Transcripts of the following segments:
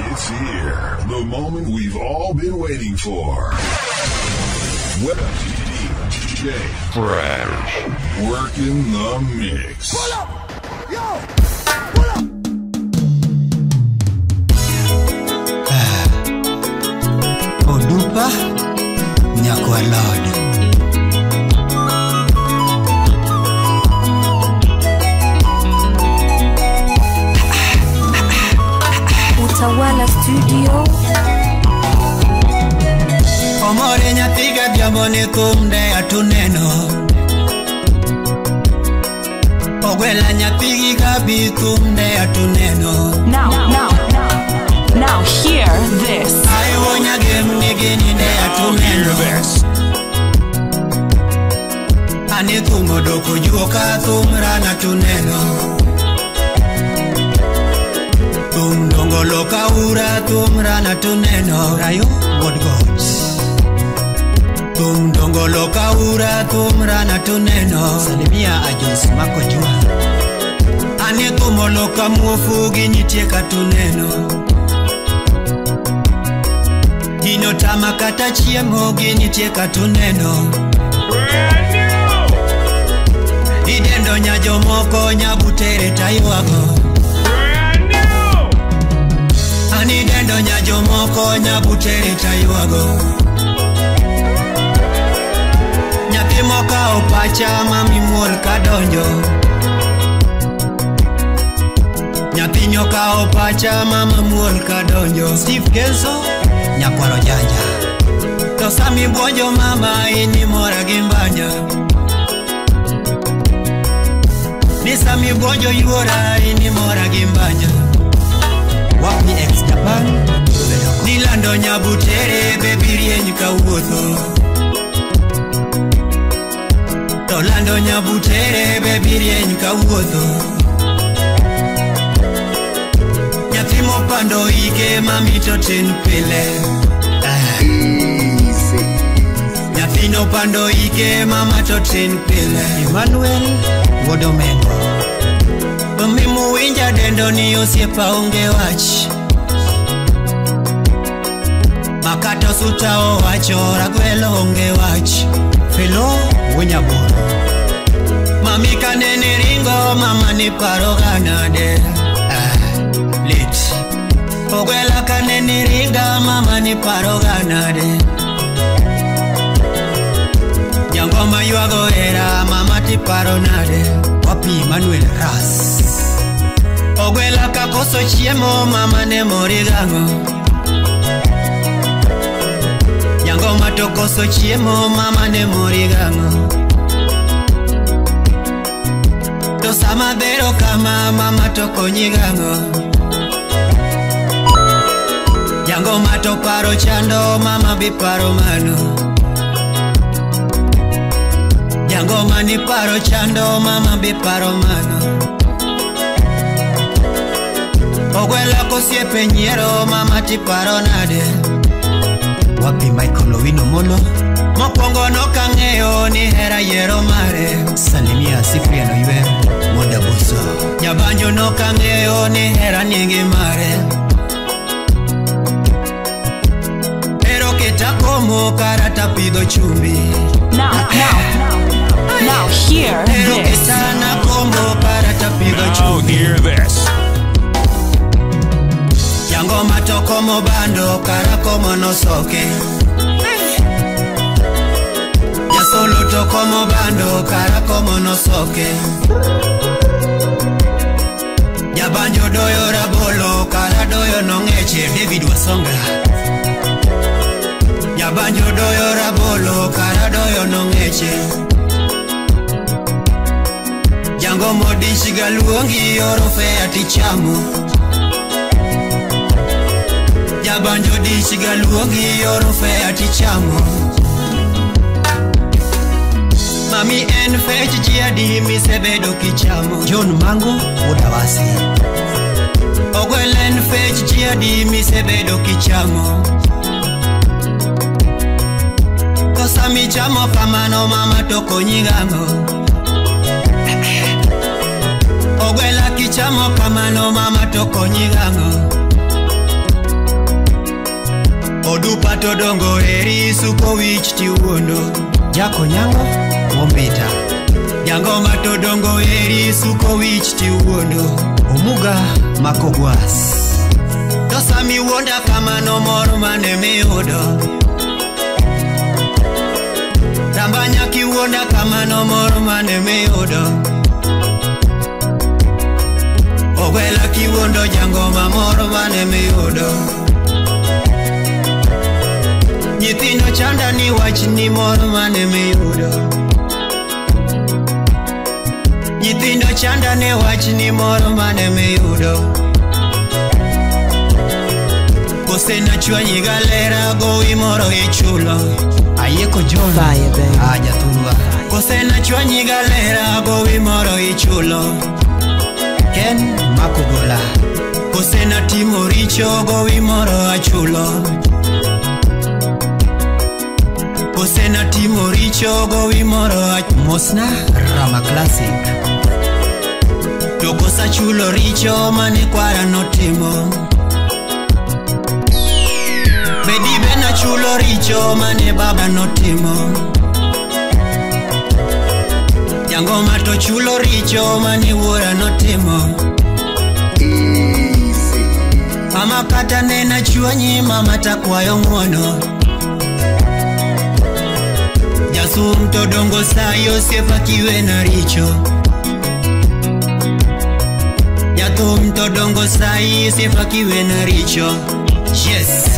It's here, the moment we've all been waiting for. DJ Fresh, working the mix. Pull up! Yo! Pull up! Odupa Nyakwalod. Utawala Studio. Omore nyathiga dhiambo ni thum de atuneno. Ogwela nyathigi gabi thum de atuneno. Now, now, now hear this. Aiwo nyagem nigi ni de atuneno. Ani thum odoko juoka thum rana tuneno. Thum dongolo kaura thum rana tuneno. Rayo God gods. Thum dongolo kaura thum rana tuneno. Salimia Ajos mako jua. Ani thum oloka muofu gi nitie katuneno. Gino tama kata chiemo gi nitie katuneno. Idendo nya jomoko nyabutere taywago. Ani dendo nya jomoko nyabutere taywago. Nyathi mokao pacha mami muol kadonjo. Nyathi nyokao pacha mama muol kadonjo. Steve Kenzo nyakwaro janja. To sami buonjo mama ini mora gi mbanya. Ni sami buonjo yuora ini mora gi mbanya. Wapni ex Japan Nilando nyabutere baby rieny kawuotho. To lando nyabutere baby rieny kawuotho. Nyathi mopando ike mami to tin pile. Nyathi nopando ike mama to tin pile. Emmanuel Wodomengo. Mimu winja dendo ni osiepa onge wach. Makato suta owacho ragwelo onge wach. Felo wunyaboro. Mami kanene ringo mama ni paro ganade. Lit. Ogwela kanene ringa mama ni paro ganade. Jangoma ywago era mama ti paro nade. Wapi Manuel Ras. Ogwela kakoso chiemo mama ne mori gang'o. Jangoma to koso chiemo mama ne mori gang'o. To sama bero kama mama to konyi gang'o. Jangoma to paro chando mama bi paro mano. Jangoma ni paro chando mama bi paro mano. Ogwela kosiepe nyiero mama ti paro nade. Wapi Michael Owino Molo. Mokwongo nokang'eyo ni hera yiero mare. Salimia Cyprian Oywer Wuod Abuso. Jabanjo nokang'eyo ni hera nigi mare. Ero ketakomo karata pidho chumbi. Now, now, now hear Ero this. ketana komo karata pidho Now chumbi. hear this. Jangoma to komo bando kara komo nosoke. Jasolo to komo bando kara komo nosoke. Jabanjo doyo rabolo kara doyo nong'eche. David Wasonga. Jabanjo doyo rabolo kara doyo nong'eche. Jangomo dich galuongi oro fea tichamo. Jabanjo dich galuongi oro fea tichamo. Mami en fech ji adi misebedo kichamo. John Mango Wodawasi. Ogwel en fech ji adi misebedo kichamo. To sami chamo kamano mama to konyi gang'o. Ogwela kichamo kamano mama to konyi gang'o. Odupa to dongo eri suko wich tiwuondo. Jako nyango Wombita. Jangoma to dongo eri suko wich tiwuondo. Omuga makogwas. To sami wuonda kamano mor mane miyudo. Tambanya kiwuonda kamano mor mane miyudo. Ogwela kiwuondo jangoma mor mane miyudo. Nyithindo chanda ni wach ni mor mane miyudo. Nyithindo chanda ni wach ni mor mane miyudo. Kose nachwanyi galera gowi moro ichulo. Ayeko John. Fire, baby. Aja thurwa. Kose nachwanyi galera gowi moro ichulo. Ken Makogola. Kose natimo richo gowi moro achulo. Kose natimo richo gowi moro Mosna Rama Classic. To kosa chulo richo mane kwara notimo. Bedi bena chulo richo mane baba notimo. Jangoma to chulo richo mane wuora notimo. Mama kata nena chwanyi mama takwayo ng'uono. Jasum to dongo sayo siepa kiwe na richo. Jathum to dongo sayi siepa kiwe na richo. Yes.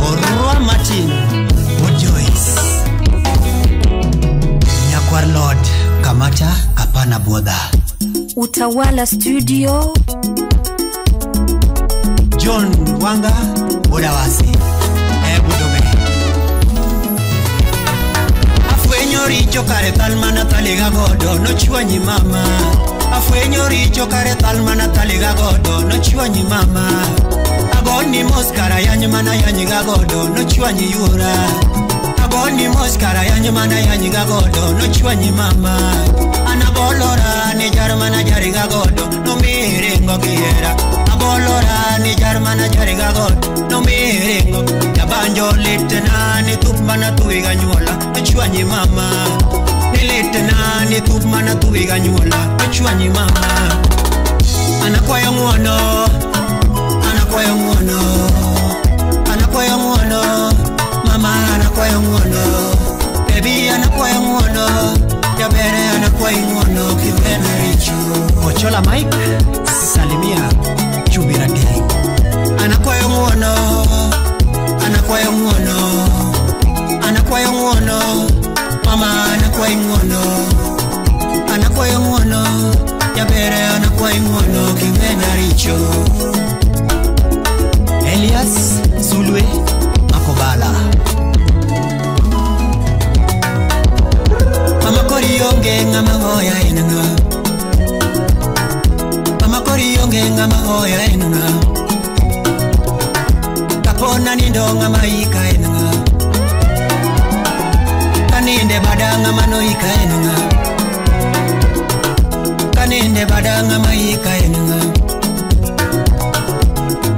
Orwa Martin Ojoyce. Nyakwar Lord Kamata Kapana Bodha. Utawala Studio. John Wanga Bodawasi. Ebudome. Afwenyo richo kare talmana taliga godo nochwanyi mama. Afwenyo richo kare talmana taliga godo nochwanyi mama. Agoni moskara yanyi mana yanyi gagodo nochwanyi yura. Agoni moskara yanyi mana yanyi gagodo nochwanyi mama. Anabolora ni jarmana jari gagodo no miringo kiera. Abolora ni jarmana jari gagodo no miringo. Jabanjo litna ni tupmana tuiga nyuola nochwanyi mama. Ni litna ni tupmana tuiga nyuola nochwanyi mama. Anakwayo ng'uono. Anakwayo ng'uono, anakwayo ng'uono, mama anakwayo ng'uono, baby anakwayo ng'uono, jabere anakwayo ng'uono kiwena richo. Ochola Mike, salimia Chubira Gang. Anakwayo ng'uono, anakwayo ng'uono, anakwayo ng'uono, mama anakwayo ng'uono, anakwayo ng'uono, jabere anakwayo ng'uono kiwena richo. Elias Sulwe Makobala. Mama kori onge ngama hoya enanga. Mama kori onge ngama hoya enanga. Kapona nindo ngama ika enanga. Kaninde badanga mano ika enanga. Kaninde badanga maika enanga.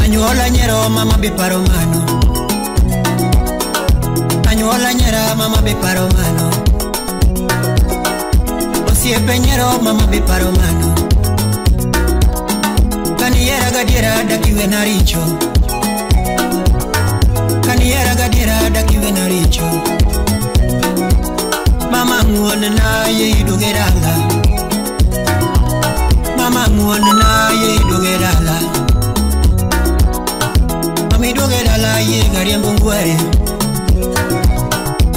Anyuola nyero mama be paro mano. Anyuola nyera mama be paro mano. Osiepe nyero mama be paro mano. Kaniera gadiera dakiwe na richo. Kaniera gadiera dakiwe na richo. Mama ng'uon na ye iduoge dala. Mama ng'uon na ye iduoge dala. Mama duoge dala ye gariembo ngware.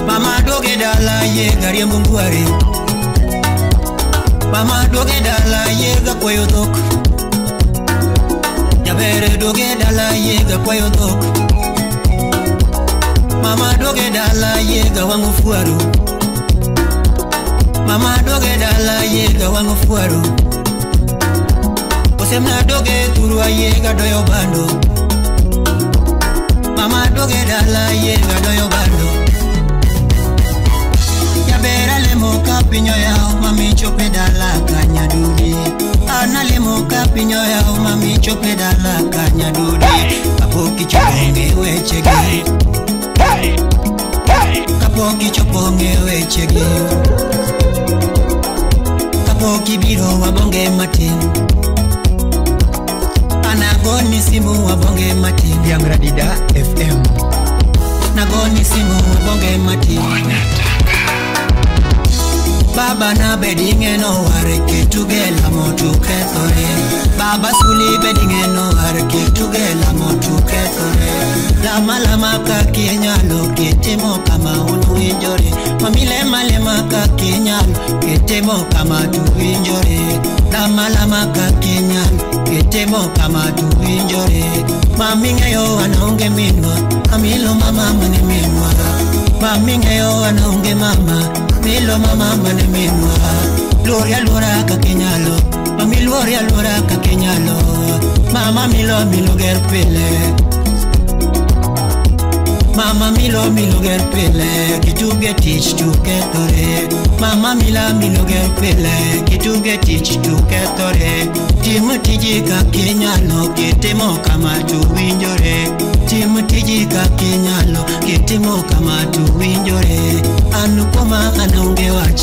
Mama duoge dala ye gariembo ngware. Mama duoge dala ye gakwayo dhok. Jabere duoge dala ye gakwayo dhok. Mama duoge dala ye gawang'o fwaru. Mama duoge dala ye gawang'o fwaru. Osemna duoge thurwa ye gadoyo bando. Mama duoge dala ye gadoyo bando. Jabera lemo ka piny oyaw mami chope dala ka nyadudi. Analemo ka piny oyaw mami chope dala ka nyadudi. Kapok ichopo ng'e wechegi, kapok ichopo ng'e wechegi, kapok ibiro wabonge matin. Anagoni simu wabonge matin. Yang Radida FM. Nagoni simu wabonge matin. Baba na bedinge no ware kitugela motu kethore. Baba suli bedinge no ware kitugela motu kethore. Lama lama kakinyalo kitimo kama unuinjore. Mami lema lema kakinyalo kitimo kama tuinjore. Lama lama kakinyalo kitimo kama tuinjore. Mami ng'eyo anaonge minwa, amilo mama mane minwa. Mami ng'eyo anaonge mama, milo mama mane minwa. Luori aluora kakinyalo, mami luori aluora kakinyalo. Mama milo milo ger pile, mama milo milo ger pile, kituge tich tukethore. Mama mila milo ger pile, kituge tich tukethore. Tim tiji kakinyalo, kitimo kama tuwinjore. Tim tiji kakinyalo, kitimo kama tuwinjore. An kuoma anaonge wach,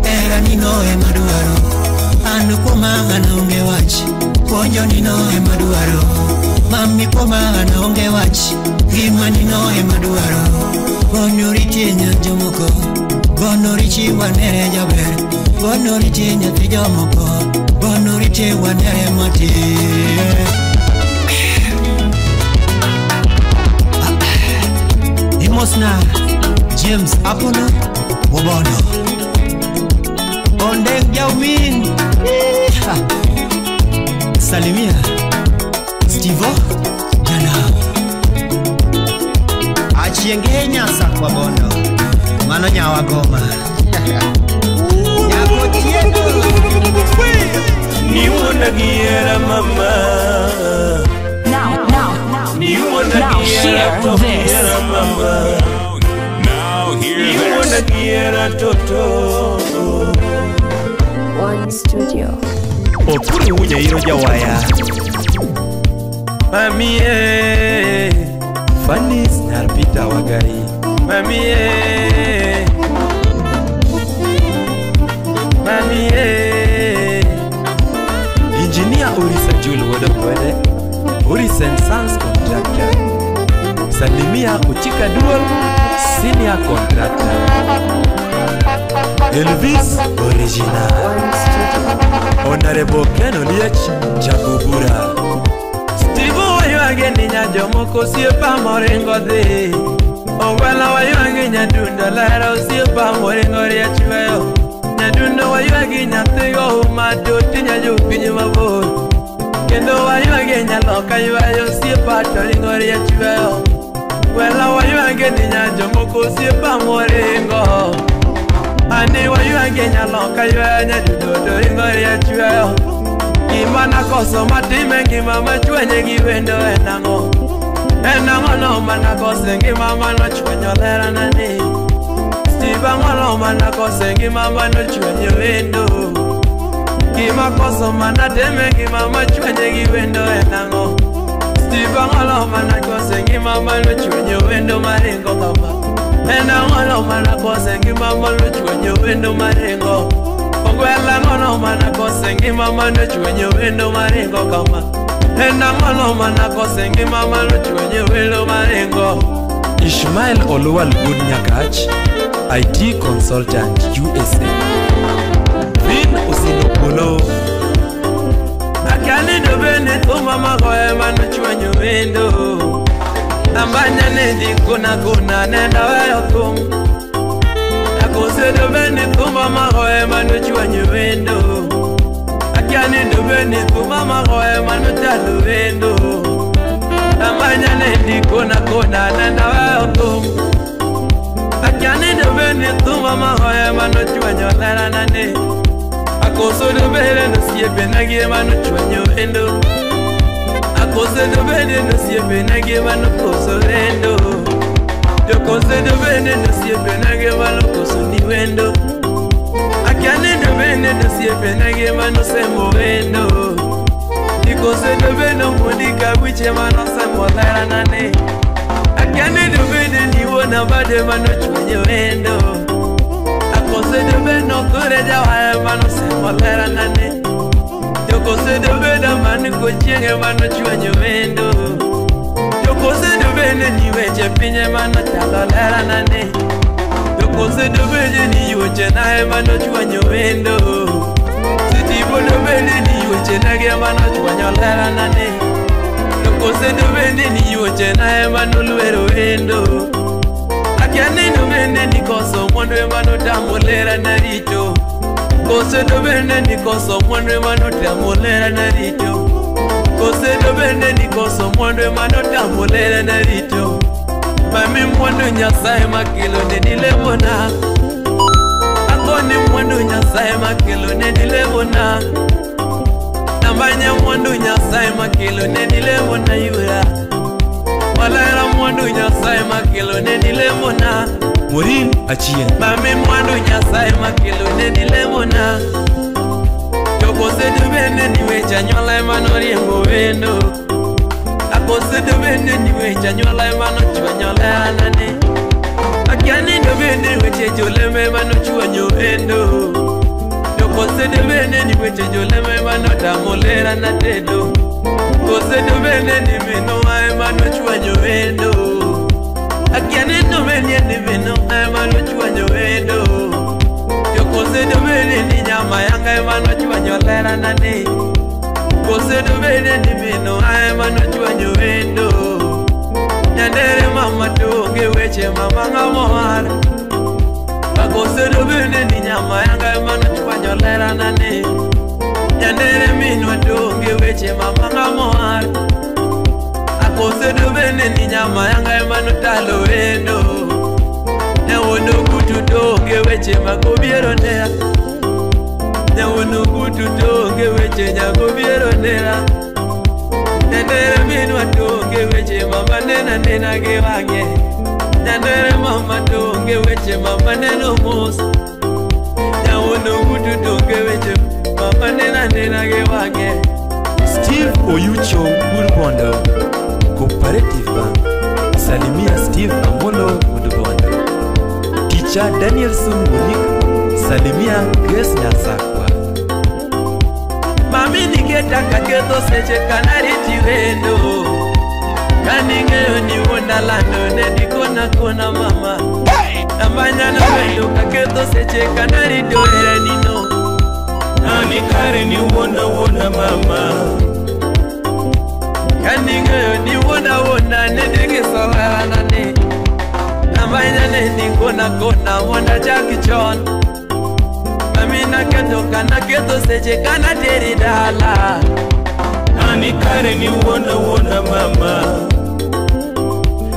hera nino ema dwaro. An kuoma anaonge wach, puonjo nino ema dwaro. Mami kuoma anaonge wach, ngima nino ema dwaro. Gono ritie nya jomoko, gono richi wanere jaber. Gono ritie nyathi jomoko, gono ritie wanere matin. Imosna James Apollo Bobono Ondeng Jaumin. Salimia Stivo Jana. Achienge nyasa kwa bondo mano nyawa goma. Nyako tieno ni wuona giera mama. Now, now, now hear this. Now hear this. One Studio. Okuru wunya iro jawaya. Mami eh, Fanis nyar Peter Wagai. Mami eh, mami eh. Engineer Orisa Jul Wodokwede, Orisa and Sons Contractor. Salimia Uchika Dual, Senior Contractor. Elvis Original. Honorable Ken Oliech Jabubura. Steve waywage ni nyajomoko osiepa moringo dhi. Owela waywage nyadundo lero osiepa moringo riech weyo. Nyadundo waywage nyathigo umato tinya jopiny mabor. Kendo waywage nyaloka ywayo osiepa to ringo riech weyo. Wela waywage ni nyajomoko osiepa moringo. Ani waywage nyaloka ywayo nyadundo to ringo riech weyo. Gima nakoso matime ngima machwenye gi wendo en ang'o? En ang'o no manakose ngima manochwenyo lerana ni? Steve ang'o no manakose ngima manochwenyo wendo? Gima koso manatime ngima machwenye gi wendo en ang'o? Steve ang'o no manakose ngima manochwenyo wendo maringo kama? En ang'o no manakose ngima manochwenyo wendo maringo? Ogwela ngono manakose ngima manochwenyo wendo maringo kama? En ang'o no manakose ngima manochwenyo wendo maringo? Ishmael Oluwal Good Nyakach, IT Consultant USA. Vin Osinopolo. Akani dobene thuma magoye manochwenyo wendo. Ambanya ne dhi kona kona nenda weyo thum. Akose dobene thuma magoye manochwenyo wendo. Akani dobene thuma magoye manochalo wendo. Ambanya ne dhi kona kona nenda weyo thum. Akani dobene thuma magoye manochwenyo lerana ni. Akoso dobene nosiepe nagi manochwenyo wendo. Akose dobene nosiepe nagi manokoso wendo. Jokose dobene nosiepe nagi manokoso ni wendo. Akianeno bende nosiepe nage manosemo wendo. Ikosedo bende mondika wiche manosemo leranane. Akianeno bende ni wuona bade manochwenyo wendo. Akosedo bende okore jawaya manosemo leranane. Jokosedo bende man kochienge manochwenyo wendo. Jokosedo bende ni weche pinye manochalo leranane. Jokosedo bende ni weche nae manochwanyo wendo. Sitibodo bende ni weche nage manochwanyo leranane. Jokosedo bende ni weche nae manolwero wendo. Akianeno bende ni koso mwandu emanotamo lerana rito. Kosedo bende ni koso mwandu emanotamo lerana rito. Kosedo bende ni koso mwandu emanotamo lerana rito. Mami mwandu Nyasaye makelo ne nilemona. Akoni mwandu Nyasaye makelo ne nilemona. Namanya mwandu Nyasaye makelo ne nilemona yura. Walera mwandu Nyasaye makelo ne nilemona. Morin Achien. Mami mwandu Nyasaye makelo ne nilemona. Jokosedo bende ni weche anyuola emanoriembo wendo. Akosedo bende ni weche anyuola emanochwanyo leranane. Akianeno bende weche joleme emanochwanyo wendo. Jokosedo bende ni weche joleme emanotamo lerana tedo. Kosedo bende ni minwa emanochwanyo wendo. Akianeno bende ni minwa emanochwanyo wendo. Jokosedo bende ni nyama yanga emanochwanyo leranane. Kosedo bende ni minwa emanochwanyo wendo. Nyandere mama to onge weche mama ng'amo war. Akosedo bende ni nyama yanga emanochwanyo leranane. Nyandere minwa to onge weche mama ng'amo war. Akosedo bende ni nyama yanga emanotalo wendo. Nyawuono gutu to onge weche magobiero nera. Nyawuono gutu to onge weche nyagobiero nera. Nyandere minwa to onge weche mama nena nena gi wang'e. Nyandere mama to onge weche mama neno mos. Nyawuono gutu to onge weche mama nena nena gi wang'e. Steve Oyucho Gurbondo, Cooperative Bank. Salimia Steve Amolo Gurbondo. Teacher Danielson Monique. Salimia Grace Nyasakwa. Mami niketa kaketho seche kanariti wendo. Kaning'eyo ni wuonda lando ne dikona kona mama. Namanyano wendo kaketho seche kanarito heranino. Nani kare ni wuona wuona mama. Kaning'eyo ni wuona wuona ne digiso heranane. Namanya ne dikona kona wuonda chaki chon. Mami naketho kanaketho seche kanateri dala. Nani kare ni wuona wuona mama.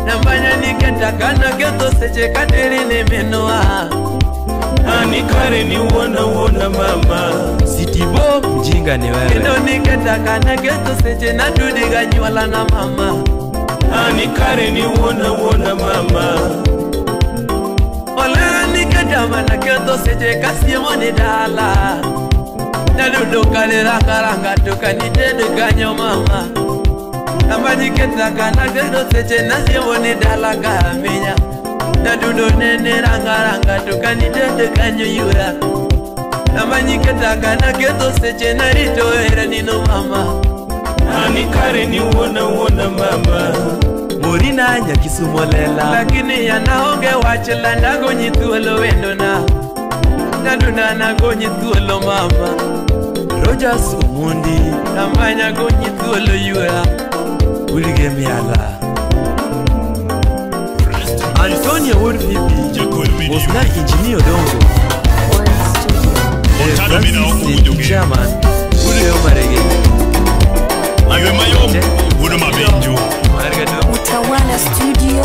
Namanya niketa kanaketho seche kateri ne minwa. Nani kare ni wuona wuona mama. Sitibo mjinga ni wewe. Kendo niketa kanaketho seche natudiga nyuola na mama. Nani kare ni wuona wuona mama. Olera niketa manaketho seche kasiemo ni dala. Nadudo kale ranga ranga tokanitedo kanyo mama. Namanyiketa kanaketho seche nasiemo ni dala kaminya. Nadudo nene ranga ranga tokanitedo kanyo yura. Namanyiketa kanaketho seche narito heranino mama. Nani kare ni wuona wuona mama. Morina Nyakisumo lela. Lakini yanaonge wach landa gonyi thuolo wendona. Naduna nagonyi thuolo mama. Rogers Omondi. Namanya gonyi thuolo yura. Wilge Miala. Antonio Wood Bibi. Osna Engineer Dongo. Francis Chairman. Ule Omarege. Utawala Studio.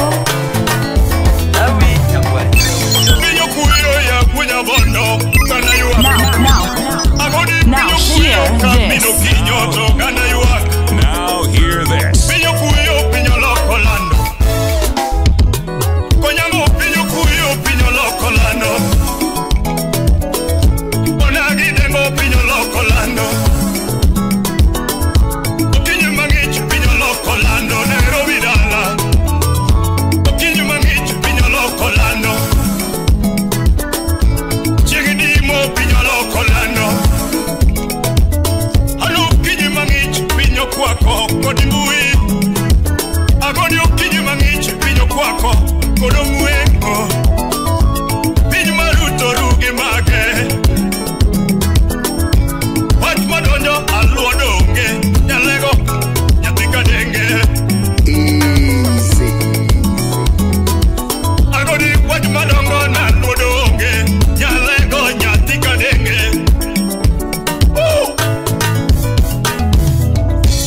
Now hear this. Now hear this. kod mbui. Agoni okinyi mang'ich piny okwako kod ong'wengo. Piny maruto rugi make. Wach madonjo aluo donge nyalego nyathi kadenge. Easy. Agoni wach madongo naluo donge nyalego nyathi kadenge.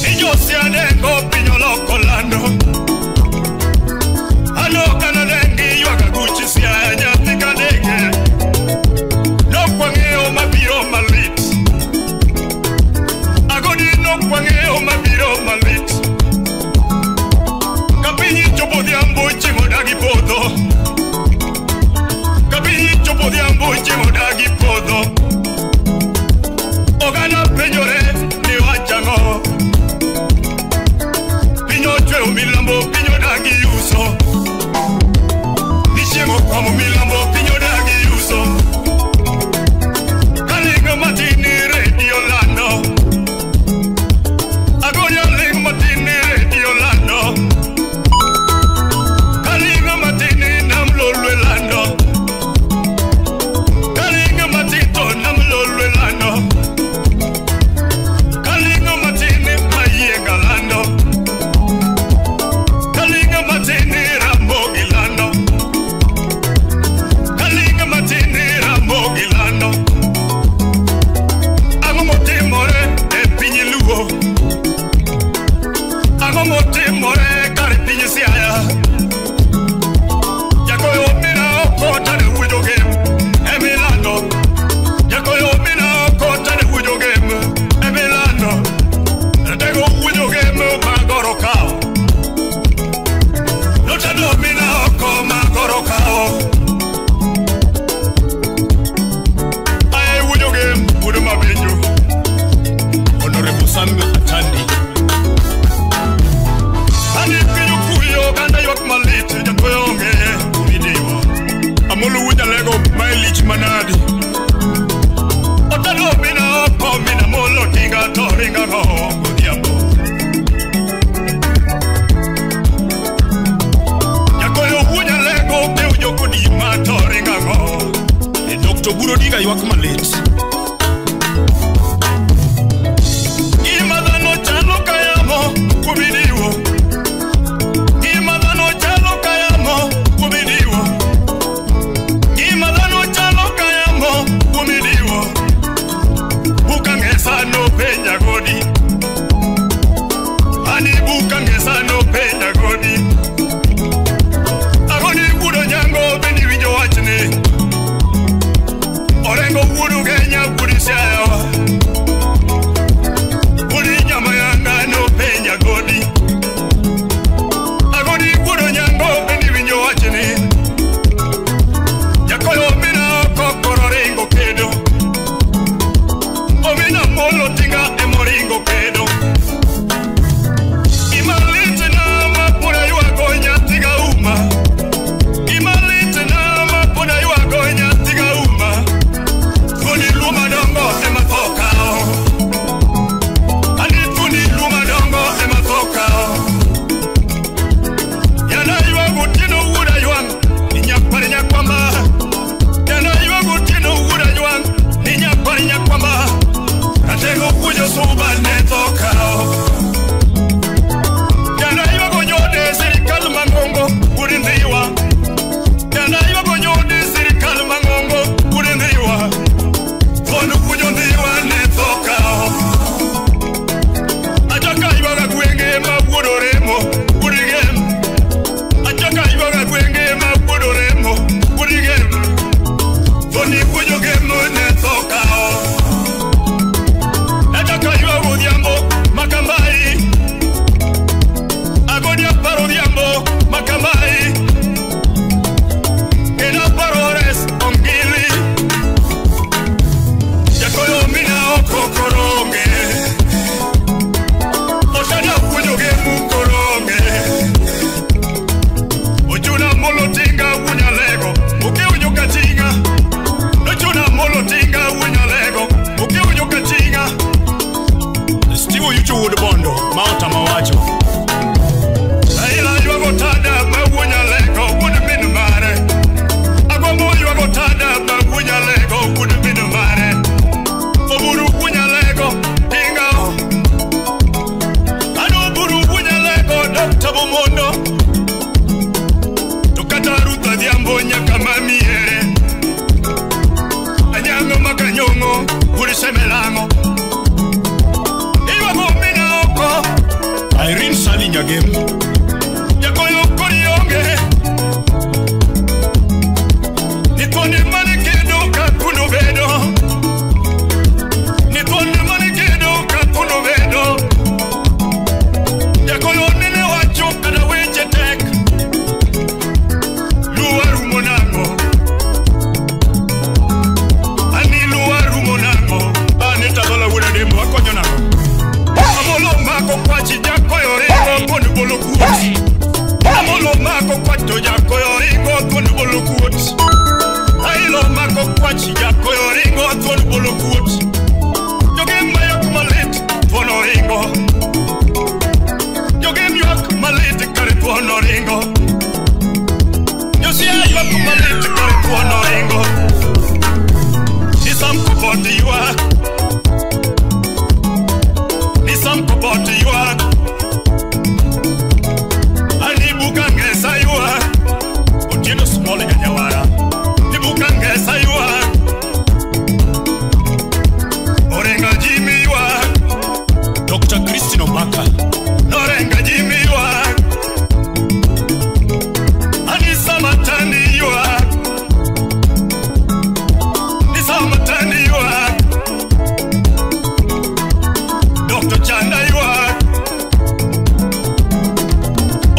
Inyosianengo piny oloko lando. Ano kanadengi ywak aguchi siaya nyathi kadenge. Nokwang'eyo mabiro malit. Agoni nokwang'eyo mabiro malit. Kapiny chopo odhiambo chieng' odagi podho. Kapiny chopo odhiambo chieng' odagi podho. Oganda penjore ni wach ang'o. Piny ochweyo milambo piny odagi uso. Ni chieng' okwamo milambo piny odagi uso. Kaling' matin ni redio lando. Agonya ling' matin ni redio lando. Kaling' matin ni nam lolwe lando. Kaling' matin to nam lolwe lando. Kaling' matin ni mayienga lando. Kaling' matin ni Ramogi lando. Kaling' matin ni Ramogi lando. Ang'o motimore e piny Luo? Ang'o motimore kar piny Siaya? Jakoyo mina oko tane wujo gem emilando. Jakoyo mina oko tane wujo gem emilando. Ratego wujo gem magoro kao. Notado mina oko magoro kao. Aye wujo gem wudo mabenjo. Honorable Samuel Atandi. Ani owacho. Raila ywago tada ma wuonya lego wuod min mare. Agombo ywago tada ma wuonya lego wuod min mare. Oburu wuonya lego tinga. Ano oburu wuonya lego Dr. Bomondo. To kata Ruth Adhiambo nyaka mamiere. Anyango makanyongo wuod Semelango. Iywago mina oko. Irene Sally Nyagem. Jakoyo korionge. Nitwone mane kedo kakuno bedo. Nitwone mane kedo kakuno bedo. Jakoyo nene wacho kada weche tek. Luwa rumo nango. Ani luwa rumo nango. Anita dola wuda demo akonyo nango. Amolo mako kwachi jakoyo ringo thuon bolo kuot. Amolo mako kwacho jakoyo ringo thuon bolo kuot. Ailo mako kwachi jakoyo ringo thuon bolo kuot. Jogem mayok malit thuon oringo. Jogem ywak malit kare thuon oringo. Josia ywak malit kare thuon oringo. Nisam kopot ywak. Nisam kopot ywak. Anibuka ngesa ywak. Otieno Small Nyawara. Nibuka ngesa ywak. Orenga Jimmy ywak. Dr. Christine Obaka. Norenga Jimmy ywak. Anisa Matani ywak. Nisa Matani ywak. Dr. Chanda ywak.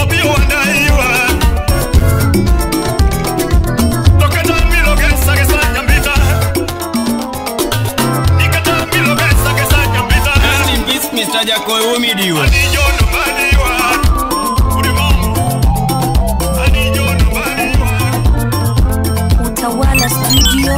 Opiyo Wandayi ywak. Tokata milo gesa gesa nyambita. Nikata milo gesa gesa nyambita. Rest in peace, Mr. Jakoyo Midiwo. Ani John Mbadi ywak. Udi mama. Ani John Mbadi ywak. Utawala Studio.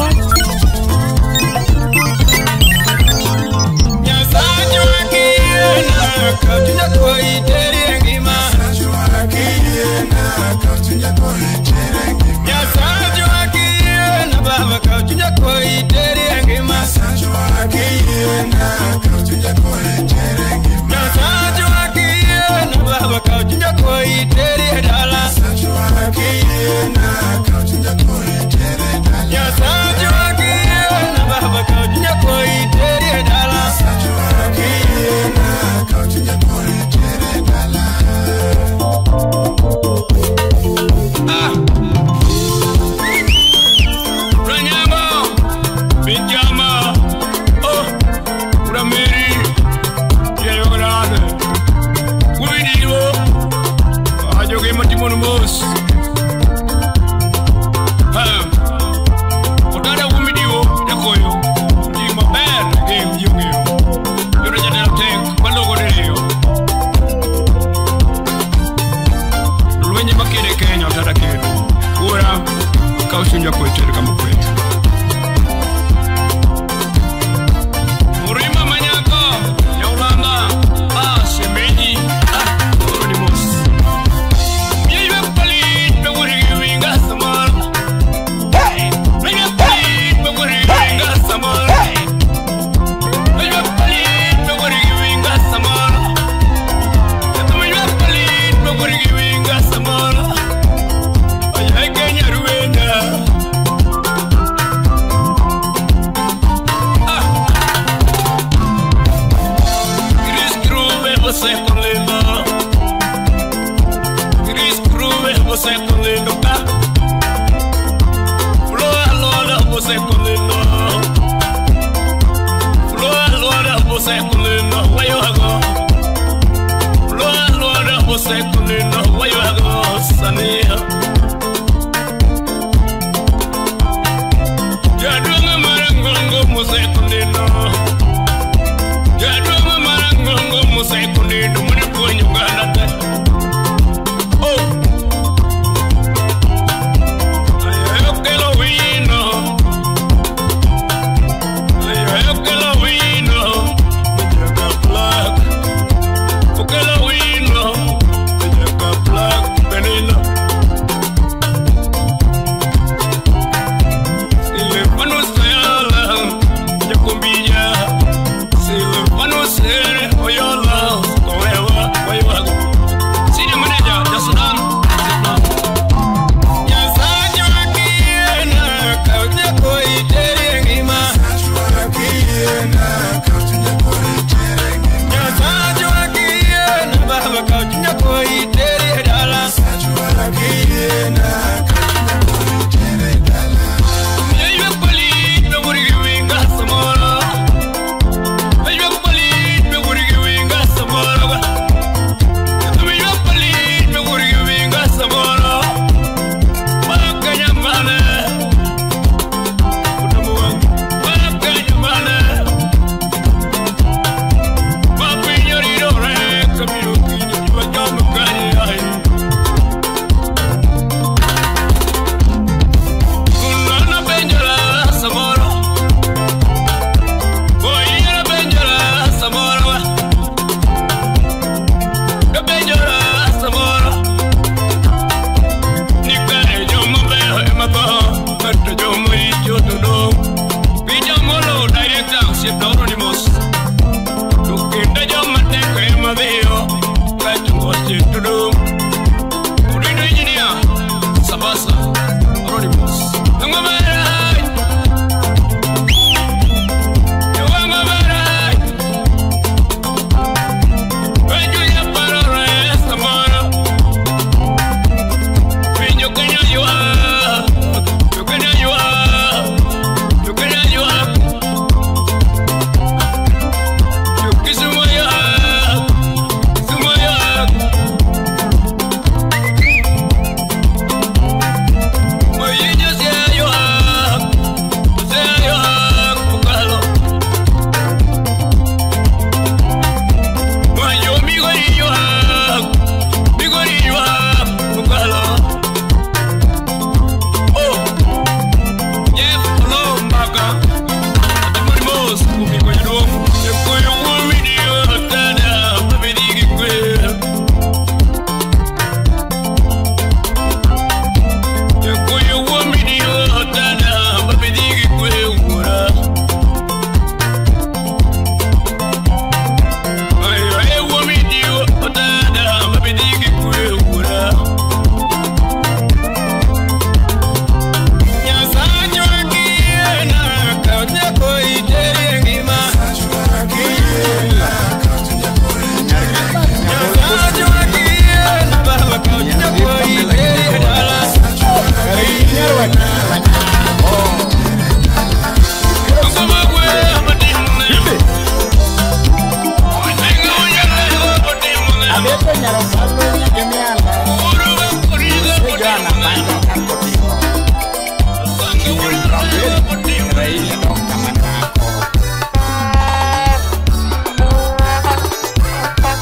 Black.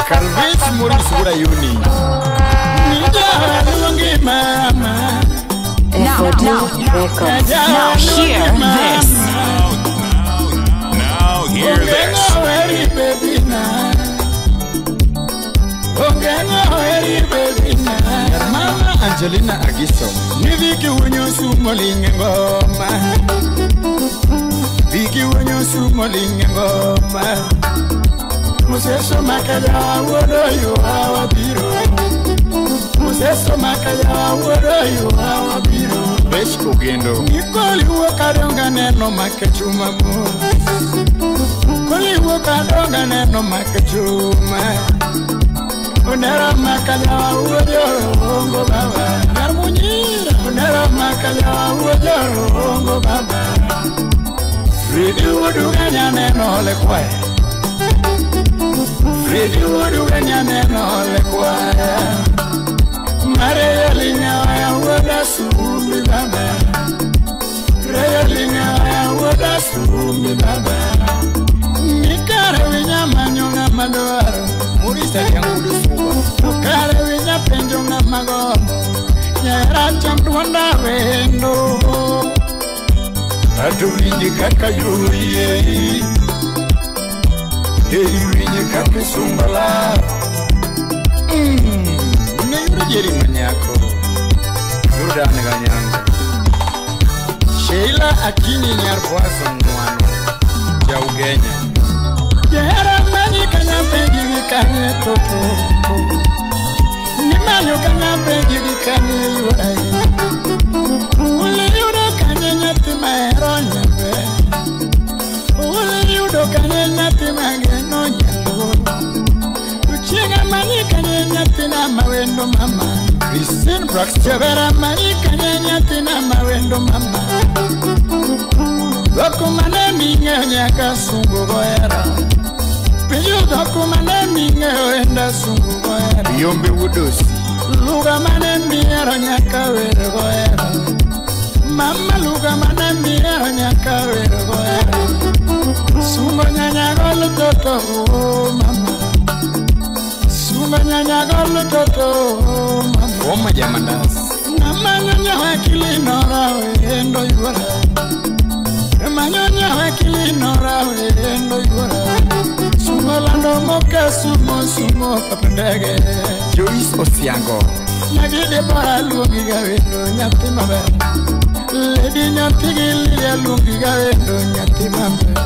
Calvis Maurice Urayuni. Now, now, hear this. Now hear this. Mama Angelina Agiso. Niviki unyo sumolinge ngoma. Viki unyo sumolinge ngoma. Museso makaya wodo yo awabiro. Museso makaya wodo yo awabiro. Besh kugendo. Nikoli wakadonga neno makechuma mo. Koli wakadonga neno makechuma. Onera makaya wodo ongo baba. Narmunyira. Onera makaya wodo ongo baba. Fridi wodo ganya neno le kwae. Fridi wodo ganya neno le kwae. Mare linya ya woda sumbi baba. Re linya ya woda sumbi baba. Nikare winya manyo na madwaro. Murisa yangu suba. Kare winya penjo na magombo. Nyera chandwanda wendo. Atu winji kaka yuye. Hey winji kaka sumbala. Jeri manyako Jordan ganyango Sheila Akinyi nyarwazo mwana ya Ugenya Jera manyi kanya peji kanye toto Nimanyo kanya peji kanye yurai Ule yudo kanye nyati mahero nyabe Ule yudo kanye nyati mageno nyalo Uchega manyi kanye nyati na mawendo mama Christine Braxton Chabera manyi kanye nyati na mawendo mama Doko mane minge nyaka sungu goera Piyo doko mane minge enda sungu goera Yombe wudosi Luga mane miero nyaka wero goera Mama luga mane miero nyaka wero goera Sungo nyanya golo toto mama Sungo nyanya golo toto mama Oma jamandas Mama nyonya wakili nora wendo yuora Mama nyonya wakili nora wendo yuora Sungo lando moka sumo sumo papendege Joyce Osiango Nyagide bora luongi gawendo nyathi maber Lady nyathi gi Lilia luongi gawendo nyathi maber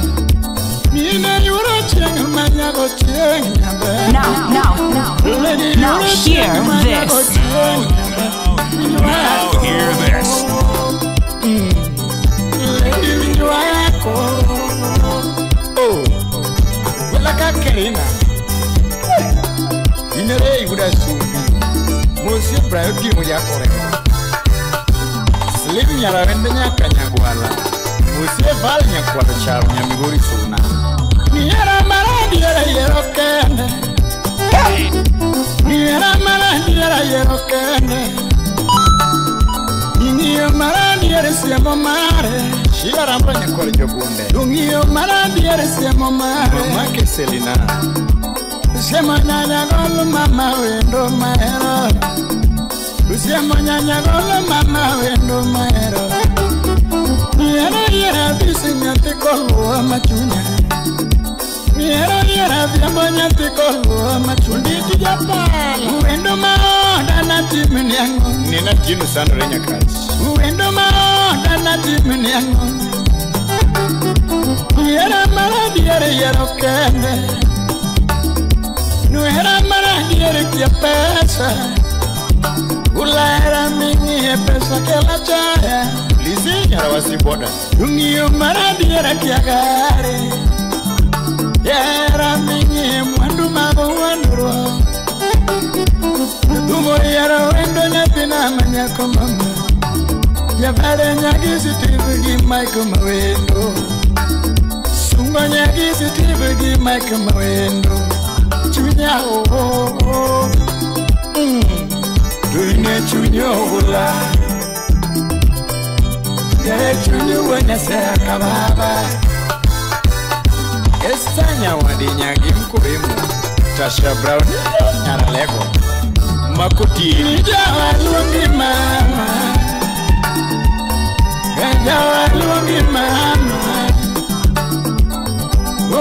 Mine yuro chieng' manyago chieng' nyaber Now, hear this. Now hear this. Lady winjwako. Oh, wala ka Kerina. Inere iguda sumbi. Monsieur Brayoti mojakore. Slim nyarawende nyaka nyagwala. Monsieur Val nyakwalo charo nyamigori suna. Niera maradiera yero kende. Niera maradiera yero kende. Ing'iyo maradiera siemo mare. Shila ramba nyakwalo jogunde. Ung'iyo maradiera siemo mare. Mama ke Selina. Siemo nyanya golo mama wendo mahero. Siemo nyanya golo mama wendo mahero. Niera yera bisi nyathi koluwa machunya. Niera yera vyambo nyathi koluwa machunya. Tijapala wendo maoda na timni ang'o. Nina tino sandre nyakach. Wendo maoda na timni ang'o. Niera maradiere yero kende. Nuera maradiere kia pesa. Ulera mingi pesa kela chaya. Lizzy nyarawasi boda. Ung'iyo maradiera kia gari. Yera mingi mwandu mago wuondruok. Dhumo yiero wendo nyathina manyako mama. Jabare nyagi Steve gi Michael mawendo. Sungo nyagi Steve gi Michael mawendo. Chunya oh oh oh. Chunyi wuonyasea ka baba. Esther Nyawadi Nyagi Mkuremu Tasha Brown Nyaralego Makoti Jawa luongi mama. Jawa luongi mama.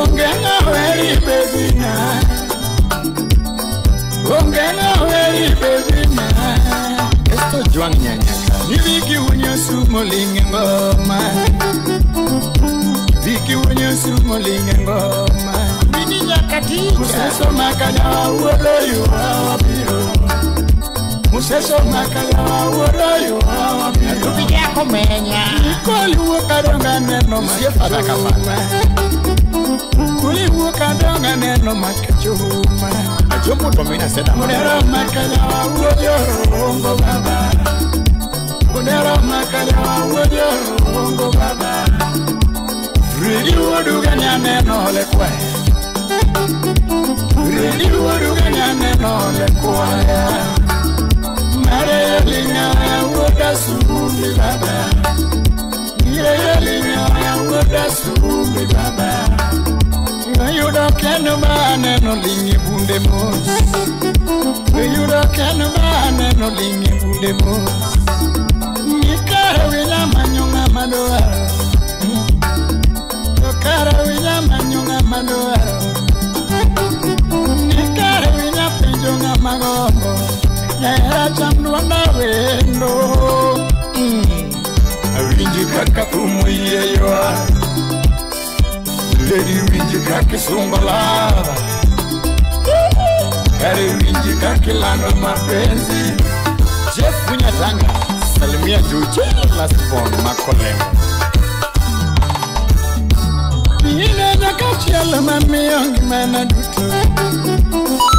Onge ng'aweri baby na. Onge ng'aweri baby na. Esto Juang Nyanyaka Niviki unyosu molinge ngoma. Viki unyosu molinge ngoma. Mini nyakati Museso makanya wuodo yuwa biro. Museso makanya wuodo yuwa biro. Tupija komenya Nikoli wuok adonga neno Siefada kafana Kuli wuok adonga neno makachuma. Ajombo tomina seda Munero makanya wuodo rongo baba. Munero makanya wuodo rongo baba. Ridi wuoduga nyaneno ole kwaya. Ridi wuoduga nyaneno ole kwaya. Mare linga wuoda sumbi baba. Mire linga wuoda sumbi baba. Yudo kendo maneno lingi bunde mos. Yudo kendo maneno lingi bunde mos. Nikare wila manyonga madwaro. Kara winya manyonga madwaro. Nikare winya penjo ng'ama gombo. Nyaera cham dwonda wendo. Awinji kaka thum yie ywak. Lady winji kaka isungo lava. Kare winji kaka ilando mapenzi. Jeff Munyatanga salimia Juju last born Makolemo. Ine nyaka chielo mamiyo ngimana duto.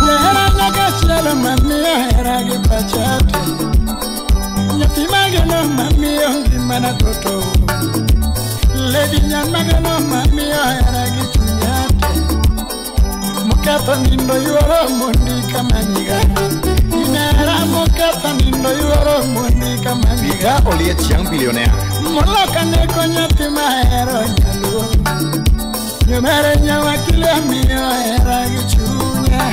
Nyaera nyaka chielo mamiyo hera gi pacha te. Nyathi mageno mamiyo ngimana duto. Lady nyan mageno mamiyo hera gi chunya te. Moketho nindo yuoro mondi kamanyiga. Inera moketho nindo yuoro mondi kamanyiga. Peter Oliech Young Billionaire Moloka neko nyathi mahero nyaluo. Nyomere nyawakile miyo hera gi chunya.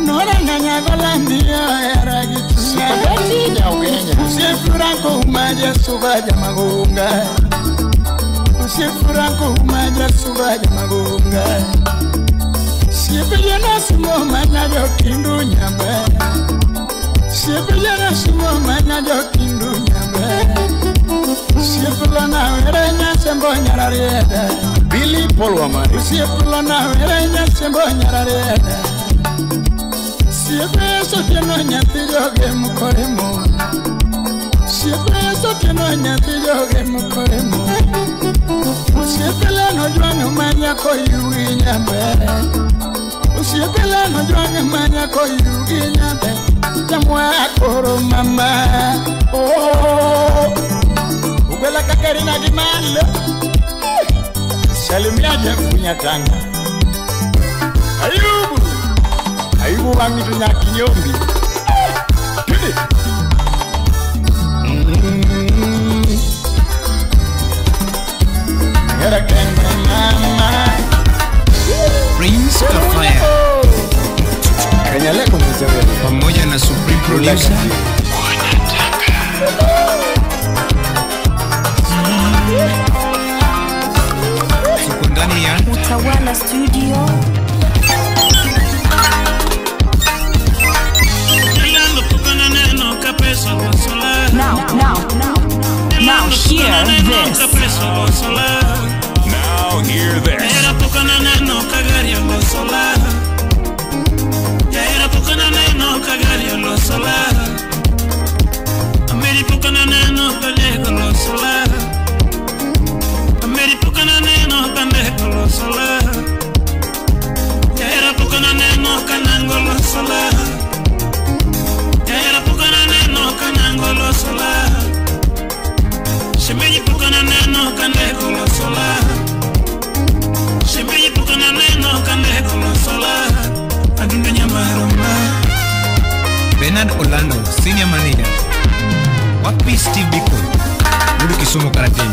Nora nyanyagola miyo hera gi chunya. Supagati Nyawenya Usifuranko umaja subaja magunga. Usifuranko umaja subaja magunga. Siepejana sumo mana jokindu nyambe. Siepejana sumo mana jokindu nyambe. Siepulana were nyasembo nyarariede. Billy Paul Wamari Siepulana were nyasembo nyarariede. Siepe sotieno nyathi joge mukore mon. Siepe sotieno nyathi joge mukore mon. Usiepelano jwang'o manya koyugi nyambe. Usiepelano jwang'o manya koyugi nyambe. Chamwa koro mama. Oh. Ugwela kakarina gi malo. Salimia Jeff Munyatanga. Ayubu Ayubu wangi to nyakinyombi. Twende. Hera kende mama. Prince Kafaya Kanyaleko mzee pamoja na Supreme Producer. Tuko ndani ya Utawala Studio. Now, now, now hear this. Now hear this. Bernard Orlando, Senior Manager. Wapi Steve Biko. Wuod Kisumu Karatin.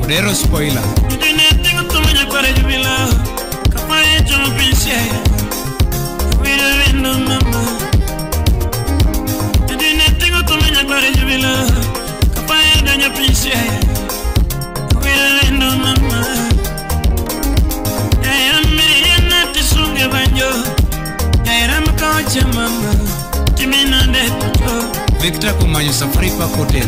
Odero spoiler. Victor Kumanyo Safari Park Hotel.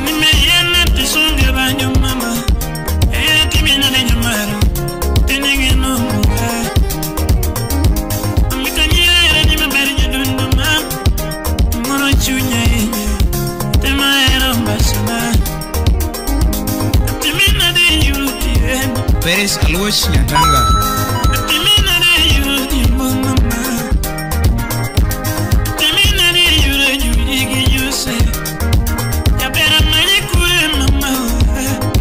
Perez Alwash Nyatanga.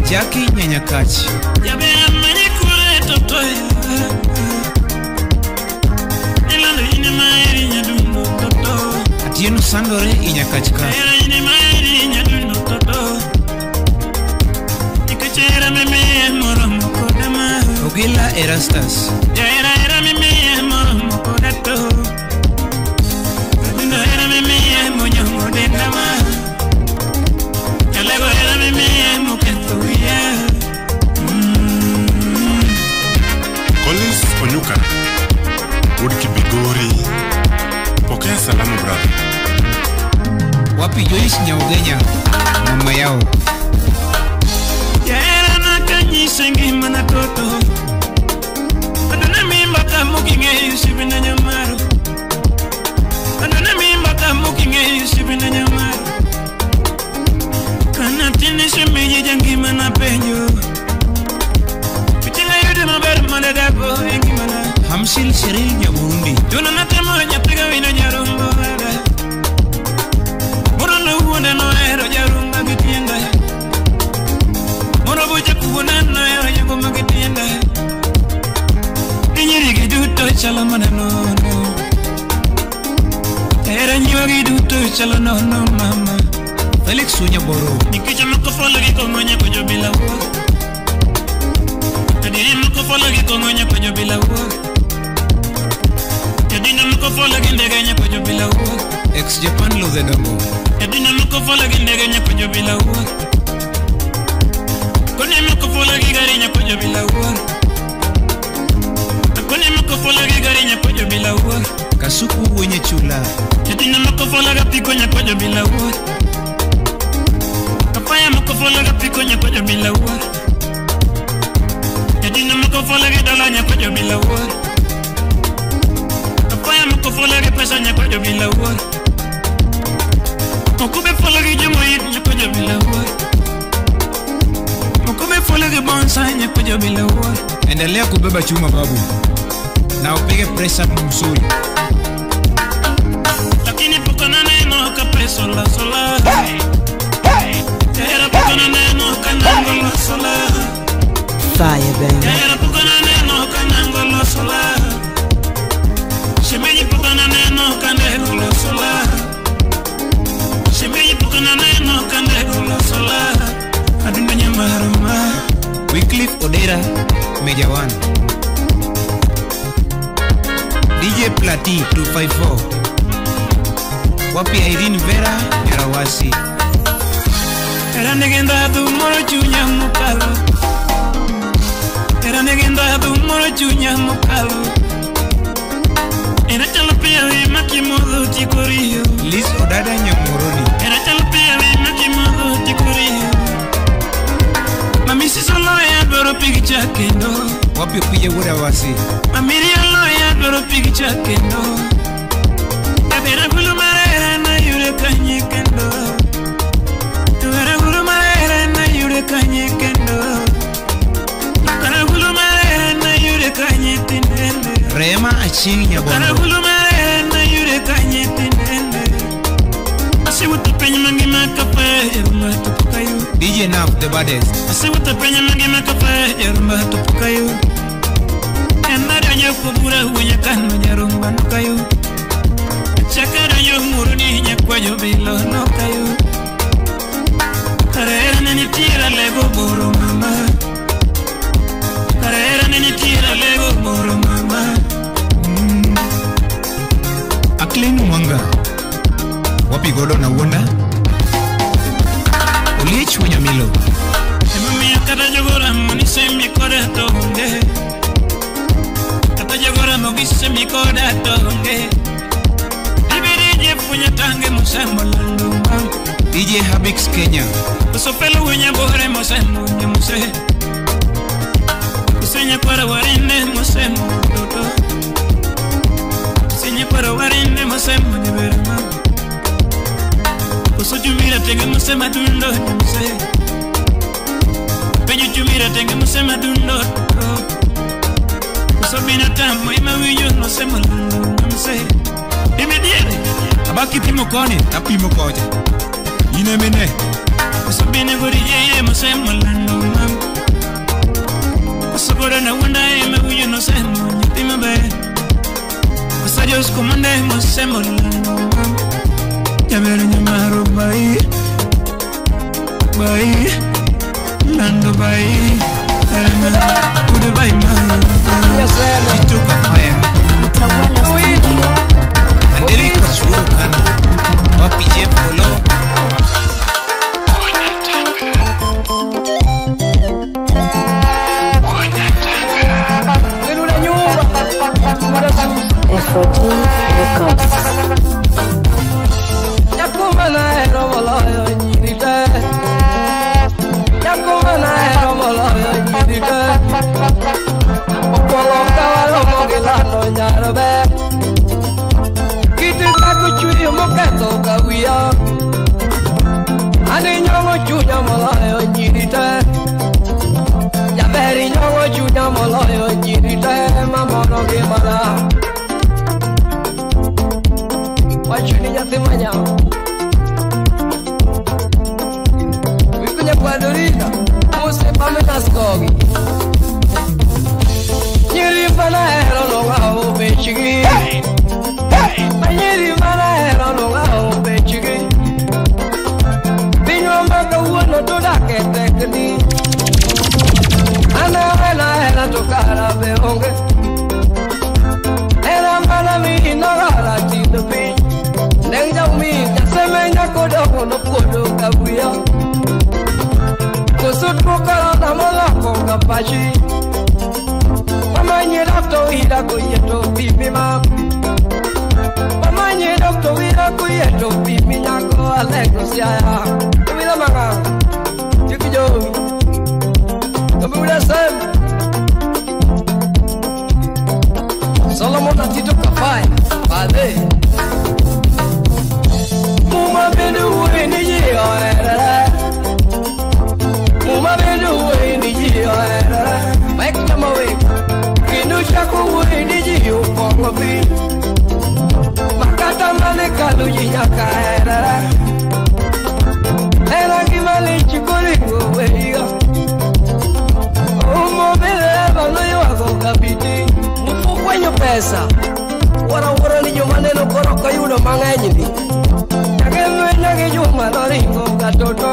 Jackie Nyanyakachi. Atieno Sandore Inyakachka. Ogila Erastus. Collins Onyuka, Wuod Kibigori, pokea salamu brother. Wapi Joyce Nyaugenya, mama yao. Hamsil Cyril Nyaburundi. Felix Unyaboro. Ex Japan Lodhe Dongo. Kasuku wenye chula. Endelea kubeba chuma babu, na upige press up mzuri. Lakini pokona neno ka preso la sola. Hey, hey. Pokona neno kanango la sola. Fire baby. Pokona neno kanango la sola. Shemeji pokona neno kanango la sola. Shemeji pokona neno kanango la sola. Adunga nyamaruma. Wycliffe Odera, Major 1. DJ Plati 254. Wapi Irene Vera Nyarawasi. Era negenda tu moro chunya mukalo. Era negenda tu moro chunya mukalo. Era chalopia we makimodo chikorio. Liz Odada Nyamoroni. Era chalopia we makimodo chikorio. Mami si solo ya doro picture kendo. Wapi upije wuda wasi. Mami solo ya doro picture kendo. Tabera gulu marera na yure kanye kendo. Tabera gulu marera na yure kanye kendo. Tabera gulu marera na yure kanye tinende. Rema Aching Nyabondo. Tabera gulu marera na yure kanye tinende. Asiwutu penye mangima kape. Jarumba to pokayo. DJ Nav the baddest. Asewuotho piny mangima kafayo Jarumba to pokayo. Emadonjo kubura wuonya kano Jarumba nokayo. Achako donjo Muruni nyakwajo bilo nokayo. Kare hera ne nitie alego boro mama. Kare hera ne nitie alego boro mama. Aklin Mwanga. Wapi godo na wuonda? Oliech Wunyamilo. Emomiyo kata jogoramo ni semi koda to onge. Kata jogoramo gi semi koda to onge. Ibirije funya tange mosembo lando ma. DJ Habix Kenya. Osopelo wunya bore mosembo nyamuse. Usenya kwara warine mosembo toto. Usenya kwara warine mosembo nyeberema. Koso chumira tenge mosema dundo nyamuse. Penyo chumira tenge mosema dundo. Koso binadamu ima winyo mosema lando nyamuse. Imediere. Abaki pimo koni, tapimo koja. Ine mene. Koso bine gori yeye mosema lando mam. Koso gora na wanda ima winyo nosema nyathi maber. Koso jos komande mosema lando mam. Jaber nyamaro bai, bai, lando bai, ude bai ma. Tito Kafaya. Anderi Kachuru Kana. Wapi Jeff Olo. F14 Records. Solomon Atito Kafai, Pade. Muma benu ni ji oerere. Muma benu ni ji oerere. Mike Chamawe, kinu chaku ni ji upongo bi. Makata mane kalu ji nyaka erere. Era kimali chikuringo weiga. Umo bele balo yo kapiti. Mfukwenyo pesa. Wara wara ni joma neno koro kayudo mang'eny ni. Nyage nyage joma noringo katoto.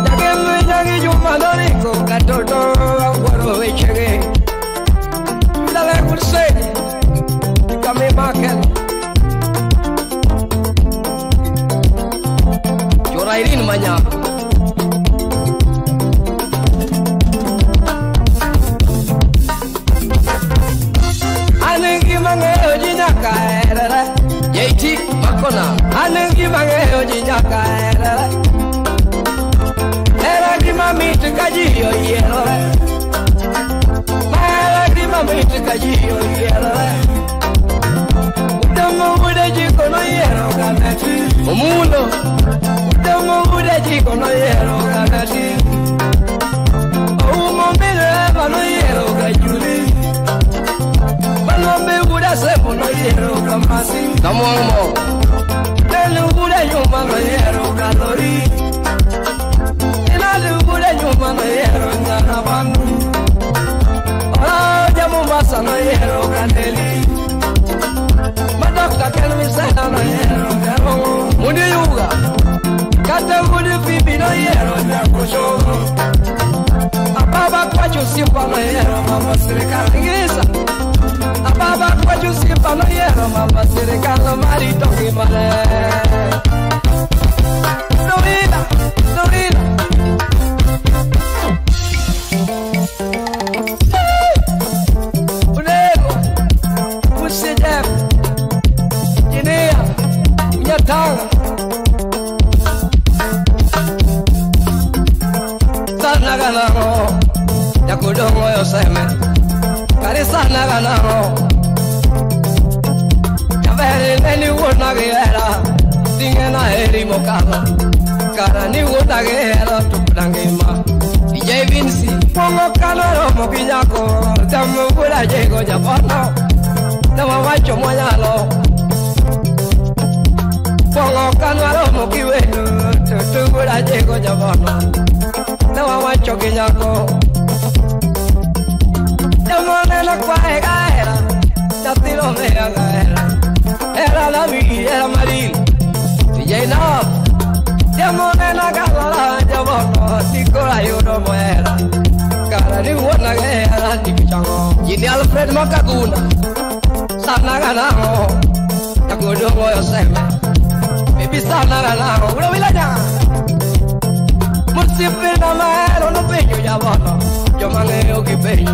Nyage nyage joma noringo katoto. Awuoro wechege. Yudale kurse. Kame makel. Chora Irene Manya. Yeiti makona anengi mangeo jinyaka erere. Era gima mit kajiyo yerore. Era gima mit kajiyo yerore. Udomo ude jikono yero kanati. Omundo udomo ude jikono yero kanati. Omo mele bano yero kajuli. Balombe uda sebo no yero kamasi. Kamongo. Telu uda yuma no yero. Kalori Ina lugule nyuma na yero nyana bandu Ora Mombasa na yero kandeli Madokta ken misena na yero nyano Mundi yuga Kata mundi fibi na yero nyakusho Ababa kwa chusimpa na yero mama sirikali ngisa Ababa kwa chusimpa na yero mama sirikali marito kimare Dorina, Dorina Unego, Usidem, Guinea, Unyatanga Sana ganao, Yakudongo yoseme Kari sana ganao Yaveri neni wona gera Tingena eri mokalo Kara ni wona gera tupudangima DJ Vinci Pongo kaloro mokinyako Tamu kula jego japono Tamu wacho mwanyalo Pongo kaloro mokiwenu Tutukula jego japono Tamu wacho kinyako Tamu nena kwa ega era Tatilo mea gaera Era la mi, era maril DJ Love Tamu nena kalala japono Tikora yuno moera Kara ni wona gera ni pichango Jini Alfred Makaguna Sana ganao Yakudongo yoseme Baby sana ganao Ulo vilaja Musipina maero no peño jabono Yo mangeo ki peño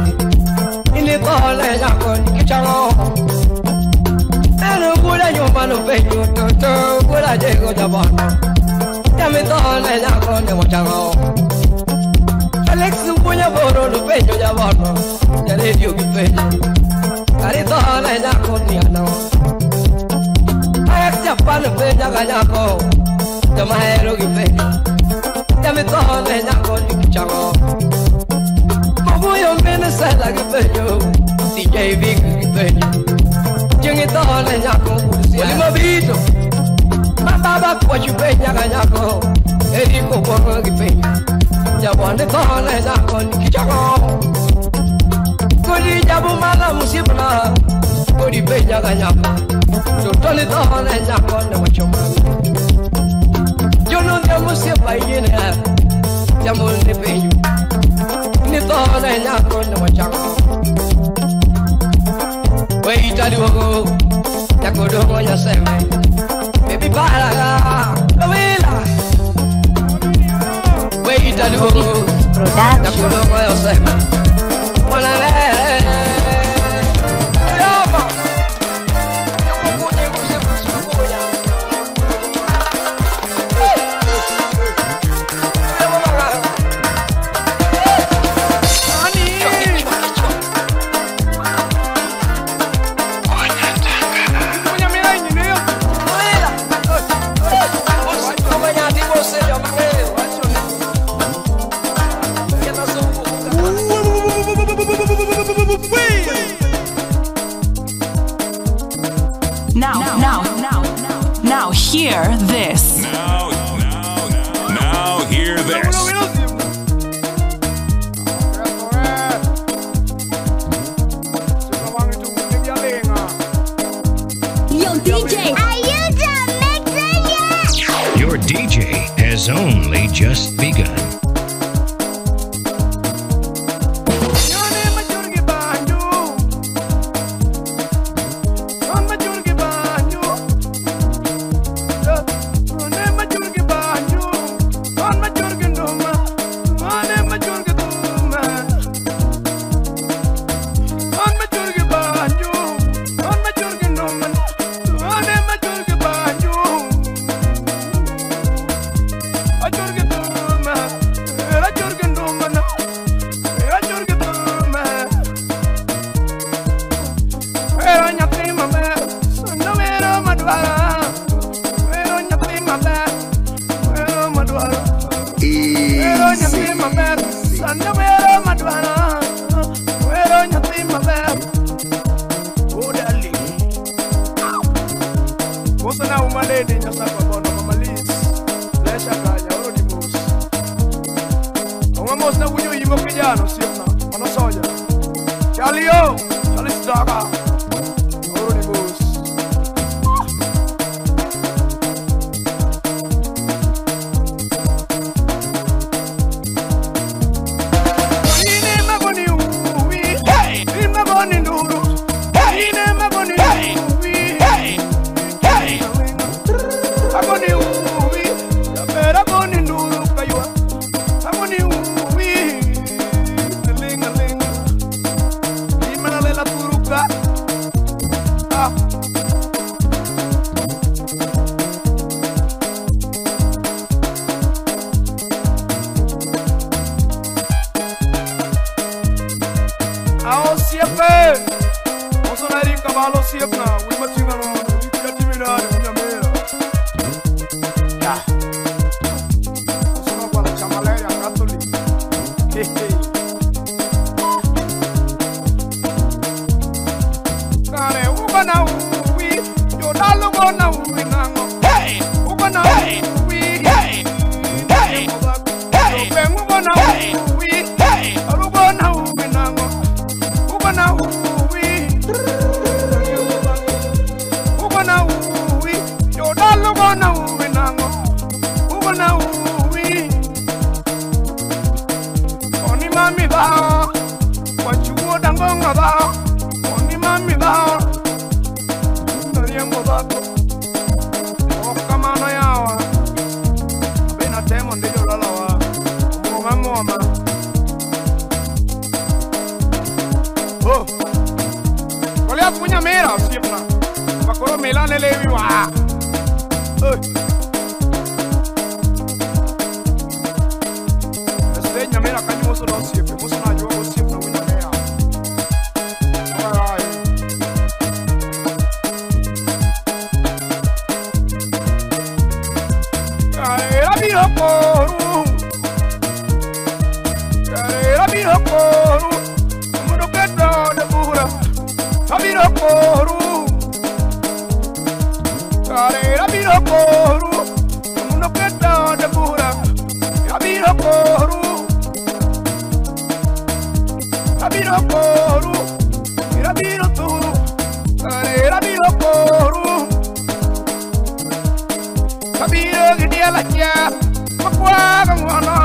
Ini tole jako ni kichango Eno kula nyumba no peño Toto kula jego jabono Yami tole jako ni wachango Alex Mpunya boro no peño jabono Ya radio ki peño Kari tole jako ni ano Alex Japan peña ganyako Jamahero ki peño Yami tole jako ni kichango Mabuyo mene sela ki peño DJ Big ki peño Chingi tole jako Wali mabito Mababa kwa chupeña ganyako Eriko kwa ki peño Jabone tole jako ni kichango Kodi jabu mala musibna Kodi peña ganyako Totole tole jako ni wachomani Yo no llamo si pa yine Llamo ni peño Ni tole jako ni wachango Weita duogo Yakodongo yaseme Baby para Lowila Weita duogo Yakodongo yaseme Mwana Now hear this. Now hear this. Yo, DJ, are you done mixing yet? Your DJ has only just begun. Majan osiepna, mano soja. Charlie yo, Charlie Staka. Oro ni boss. Ine magoni uwi, hey, ine magoni nduru, hey, ine magoni uwi, hey, hey. Agoni uwi, ya agoni nduru kaywa. Agoni uwi, linga linga. Imana lela turuka. Ah. Osiepe, osonari kabalo siepna, wimatinga no, wikatimira nyamera. Ya. Osono kwa chamaleria Catholic. Hey hey. Kare ubana uwi, yodalo bona uwi nango. Hey, ubana uwi. Hey, hey. Hey, bengu bona uwi. Hey, arubona uwi nango. Ubana uwi, ubana uwi, yodalo bona uwi nango. Ubana uwi, oni mami ba, wachuo dangonga ba, oni mami ba, nariembo ba, okamano yawa, bena temo ndiyo lalawa, moma moma. Oh, Goliath munyamera osiepna, makoro milane lewi wa. Oh. Este nyamera kanyo moso na osiepe, moso na ajua osiepna munyamera. Alright. Karera biro koru, karera biro koru. Abiro koru, karera biro koru, mundo keta de bura. Abiro koru, abiro koru, abiro turu, karera biro koru. Abiro gidia la cha, makwa gongwono.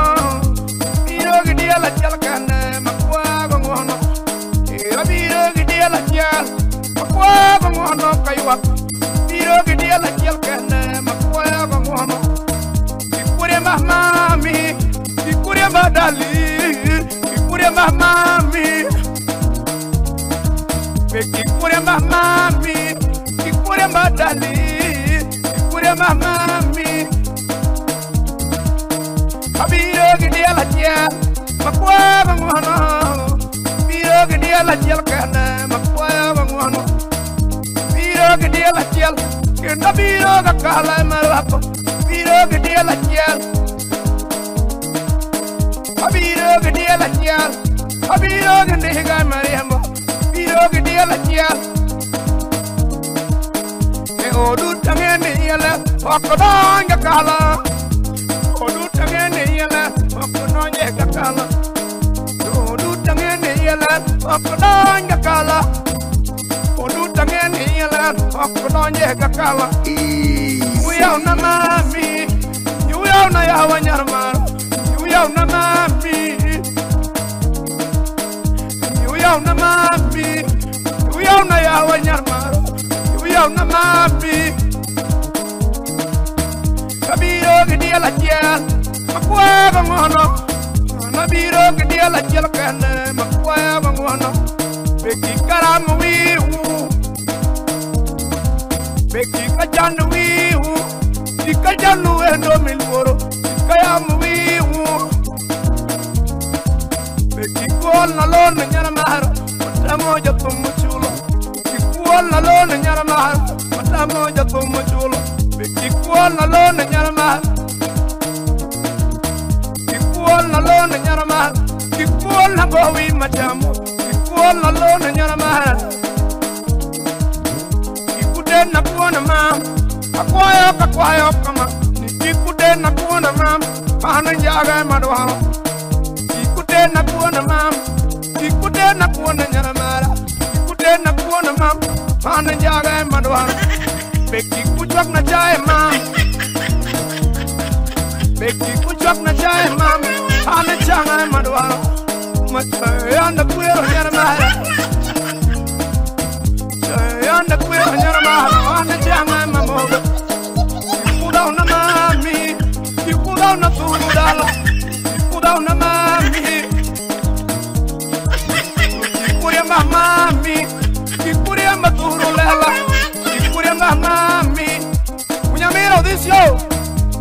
Biro gidia la cha kane, makwa gongwono. Abiro gidia la cha, makwa gongwono kaywa. Biro gidia la cha kane, makwa gongwono. Ikure mami, ikure madali, ikure mami. Ikure mami, ikure madali, ikure mami. Abiro gidia la cha, makwa gongwono. Biro gidia la cha kane, makwa gongwono. Biro gidia la cha, kendo biro gakala marako. Biro gidia la cha, abiro gidia la cha, abiro gindiga mariambo. Biro gidia la cha, e odu tangene yala, okodonga kala. Odu tangene yala, okodonga kala. Odu tangene yala, okodonga kala. Odu tangene yala, okodonga kala. Uyaw na mami, uyaw na yawa nyarmar, uyaw na mami, uyaw na mami, uyaw na yawa nyarmar, uyaw na mami. Kabiro gidia la cha, makwa gongwono. Nabiro gidia la cha kane, makwa gongwono. Beki karam wiu, beki kajan wiu, dikajanu endo miluoro, dikayam wiu. Beki kuol na lon nyaramar, matamo jatum chulo. Kuol na lon nyaramar, matamo jatum chulo. Beki kuol na lon nyaramar, kuol na lon nyaramar, kuol na gowi matamo, kuol na lon nyaramar. Kikude na kuona mam, akwayo kakwayo kama, ni kikude na kuona mam, panu njaga madwaro. Kikude Kikute na kuona mam, kikute na kuona nyaramara, kikute na kuona mam, ana njaga madwaro. Beki kuchwak na chae mam, beki kuchwak na chae mam, ana changa madwaro. Machayanda kuero nyaramara, chayanda kuero nyaramara, ana changa mamoga. Kikuda na mami, kikuda na turudala, kikuda na mami. Kikuria mami, kikuria maturulela, kikuria mami. Unyamira odisio,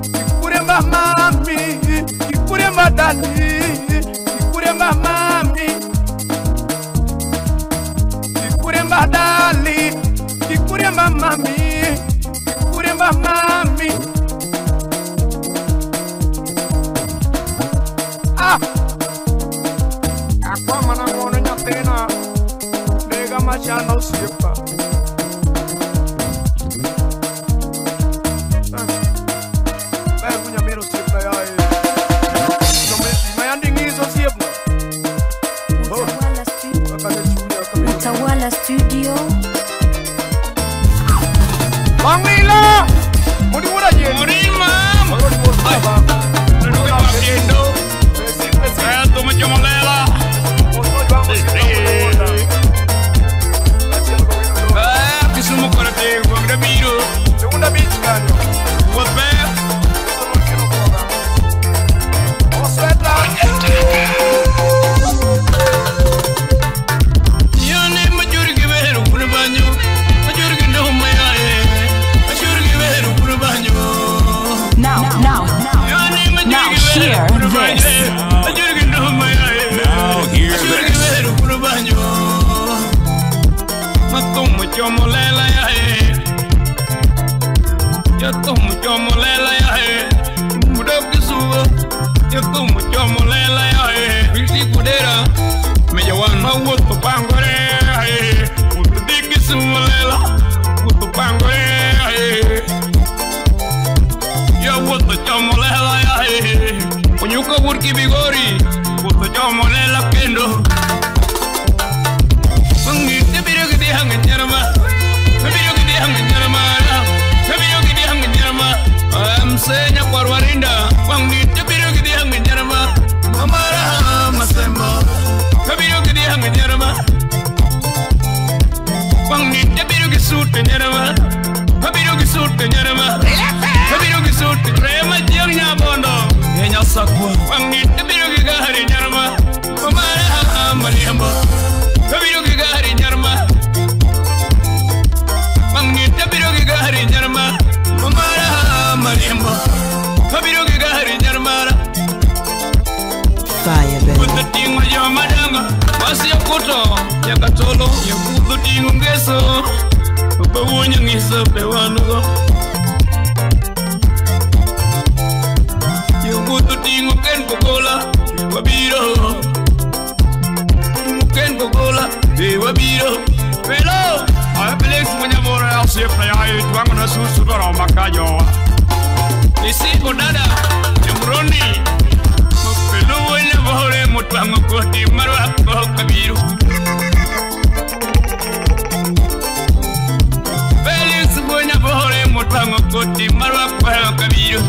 kikuria mami, kikuria madani, kikuria mami, kikuria madali, kikuria mami, kikuria mami. Ah, akwa mana ngono nyatena. Machano osiepa. Ber kunyamira osiepna yaye. Mayandingiso osiepna. Utawala Studio. Mangila! Muri wura ye. Muri mam. Now hear this. Now hear this. Onyuka burki bigori, buto chomolela kendo. Mangite biro gidi hangan nyarama, biro gidi hangan nyarama, biro gidi hangan nyarama. Am senya kwarwarinda, mangite biro gidi hangan nyarama. Mamara masembo, biro gidi hangan nyarama. Mangite biro gisuut nyarama, biro gisuut nyarama, biro gisuut rema jeng nyabondo. Wangit biro gi gari nyarma, mamara mariambo. Biro gi gari nyarma. Wangit biro gi gari nyarma, mamara mariambo. Biro gi gari nyarma. Fire baby. Kudu tingo jomadanga, wasi yakuto yakatolo, yakudu tingo ngeso, bawunya ngiso pewanugo. Kutu tingo ken kokola, wabiro. Ken kokola, wabiro. Hello, I Felix Munyamora osiepna yaye twang'o na susu dwaro makajowa. Isiko dada, Jamroni. Peluwe nyabore motwang'o koti marwako kabiro. Felix Munyamore motwang'o koti marwako kabiro.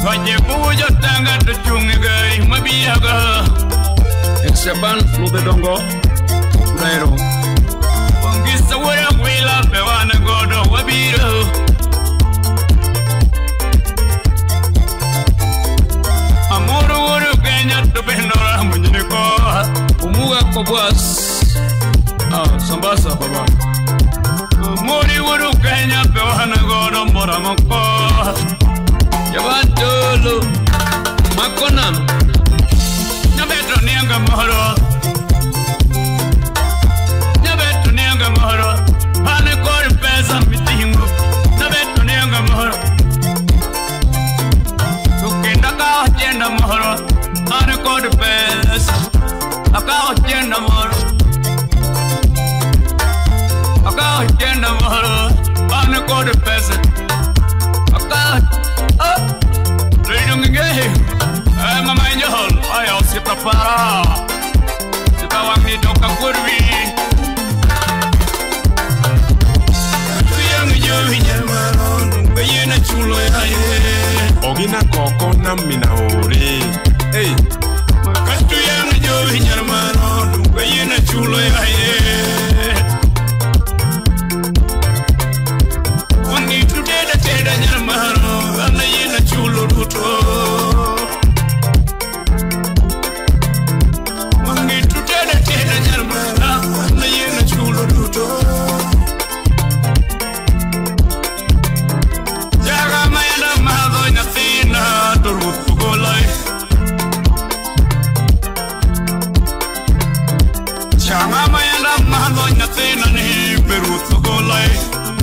Vaje bujo tanga to chungi gari mabiaga. Exaban flude dongo Dairo. Wangisa wara wila pewana godo wabiro. Amoro woro Kenya to bendora munyiko. Umuga kobwas. Ah, Sambasa baba. Amori woro Kenya pewana godo moramoko. Yabantolo makonam nyabeto nianga mohoro nyabeto nianga mohoro ane kor pesa mitingo nyabeto nianga mohoro ukenda ka chenda mohoro ane kor pesa aka chenda mohoro aka chenda mohoro ane kor pesa aka. Oh, Para Sitawang ni toka kurwi Tuyang jowi nyamaro Bayena chulo ya ye Ogina koko na minaore. Hey Katuyang jowi nyamaro Bayena chulo ya ye Wangi tudeda teda nyamaro Anayena chulo ruto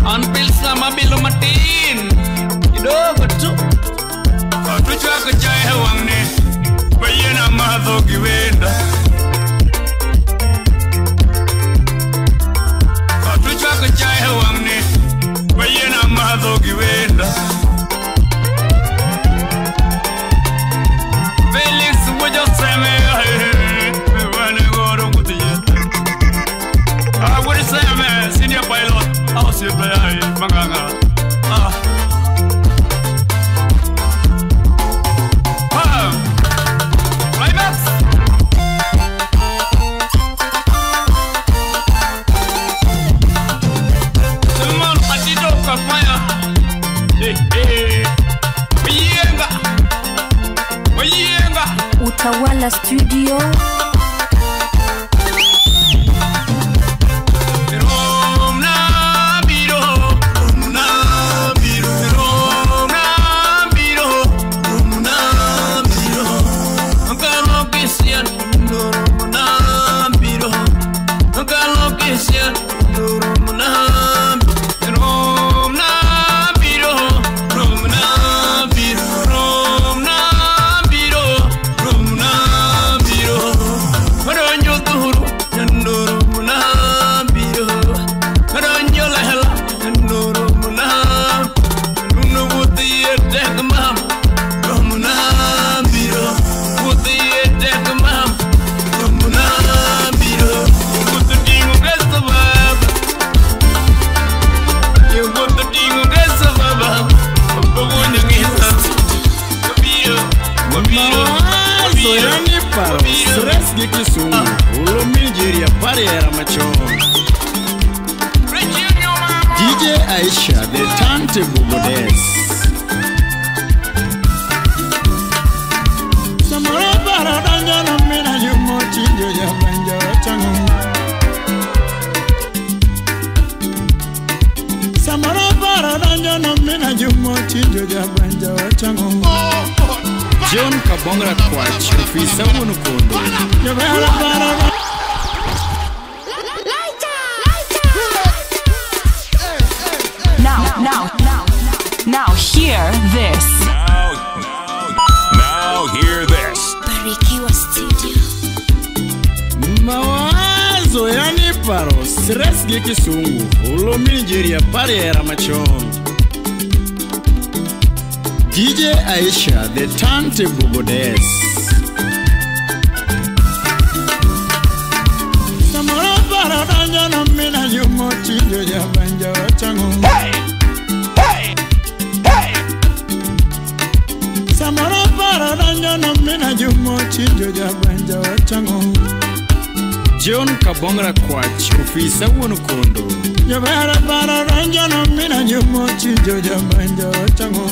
Anpil sama bilo matin kidogo tu Katuchwako chai wang'ni Bayena madho gi wenda Katuchwako chai wang'ni Bayena madho gi wenda Felix wujo seme Wane goro ngutiye Awuri seme senior pilot Manganga. Ah. Ah. Climax. Tout atito kapaya. Eh eh. Oyenga. Oyenga. Utawala Studio. DJ Aisha, the turntable goddess. Samara para danjana mina yumo chinjo ya banja changu. Samara para danjana mina yumo chinjo ya banja changu. John Kabongra Kwach, ofisa wuon kondo. Now hear this. Now hear this. Barikiwa Studio. Mawazo yani paro, stress gi kisungu, ulo Nigeria pare machon. DJ Aisha, the turntable goddess. Samara para danjana mina yumo chinjo ya banja changu. Hey! Hey! Hey! Samara para danjana mina yumo chinjo ya banja changu. John Kabongra Kwach, ofisa wuon kondo. Yabara para danjana mina yumo chinjo ya banja changu.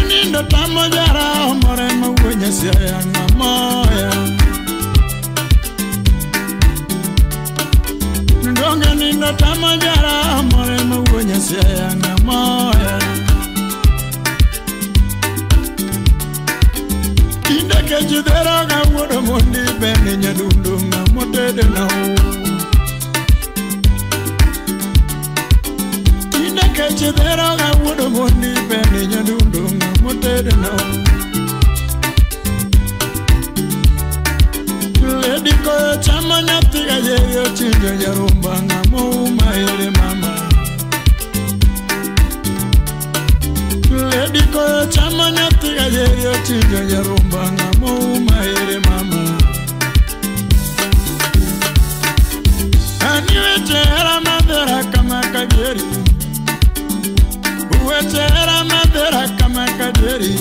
Nindo tamo jara omore mawuonya siaya ng'amoya. Ndonge nindo tamo jara omore mawuonya siaya ng'amoya. Tinde kech dhero ga wuodo mondi bende nyadundo ng'amotede na. Tinde kech dhero ga wuodo mondi bende nyadundo ng'amotede na. Lady koyo chama nyathi ga yeyo chinjo jarumba ng'amouma ere mama. Lady koyo chama Aparo nyathi gajeri ochinjo jarumba ng'amo uma ere mama. Ani weche hera madhera kama kajeri. Weche hera madhera kama kajeri.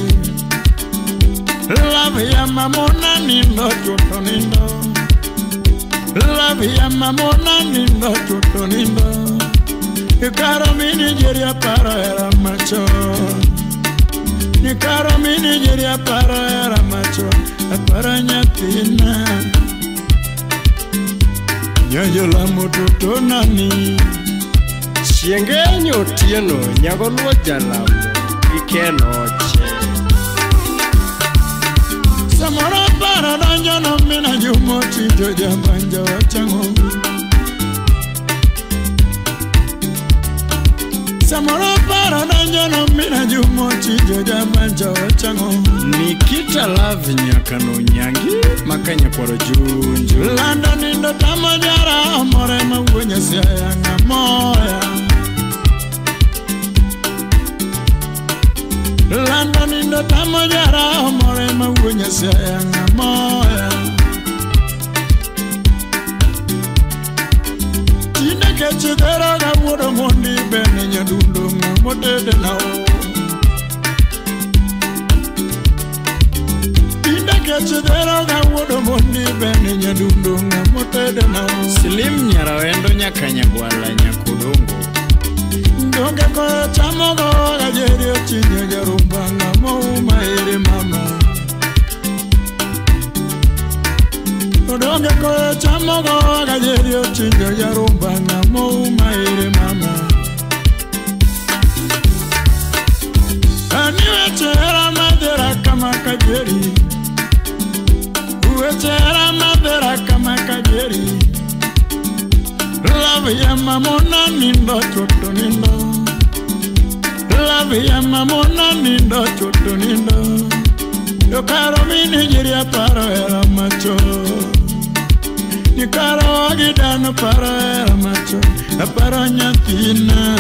Love ya mamona nindo chuto nindo. Love ya mamona nindo chuto nindo. Ikaro mini jeri aparo hera macho. Nikaro mini jeri aparo hera macho. Aparo nyathina. Nyajola mototo nani. Chienge nyotieno nyagoluo jalamo ikenoche. Samoro paro donjo no mina jumo chinjo jabanja wachango. Samoro paro donjo no mina jumo chinjo jabanja wachango. Nikita Love nyakano nyangi makanya kwaro junju. Lando nindo tamajara amore mawuonya siaya ng'amoya. Lando nindo tamajara amore mawuonya siaya ng'amoya. Tinde kech dhero ga wuodo mondi bene nyadundo ng'amotede nao. Tinde kech dhero ga wuodo mondi bene nyadundo ng'amotede nao. Slim nyarawendo nyaka nyagwala nyakodongo. Donge koyo chamogo gajeri ochinjo jarumba ng'amo uma ere mama. Donge koyo chamogo gajeri ochinjo jarumba ng'amo uma ere mama. Ani weche hera madhera kama kajeri. Weche hera madhera kama kajeri. Love ya mamona nindo choto nindo. Love ya mamona nindo choto nindo. Yokaro mini jeri aparo hera macho. Nikaro agidano paro hera macho. Aparo nyathina.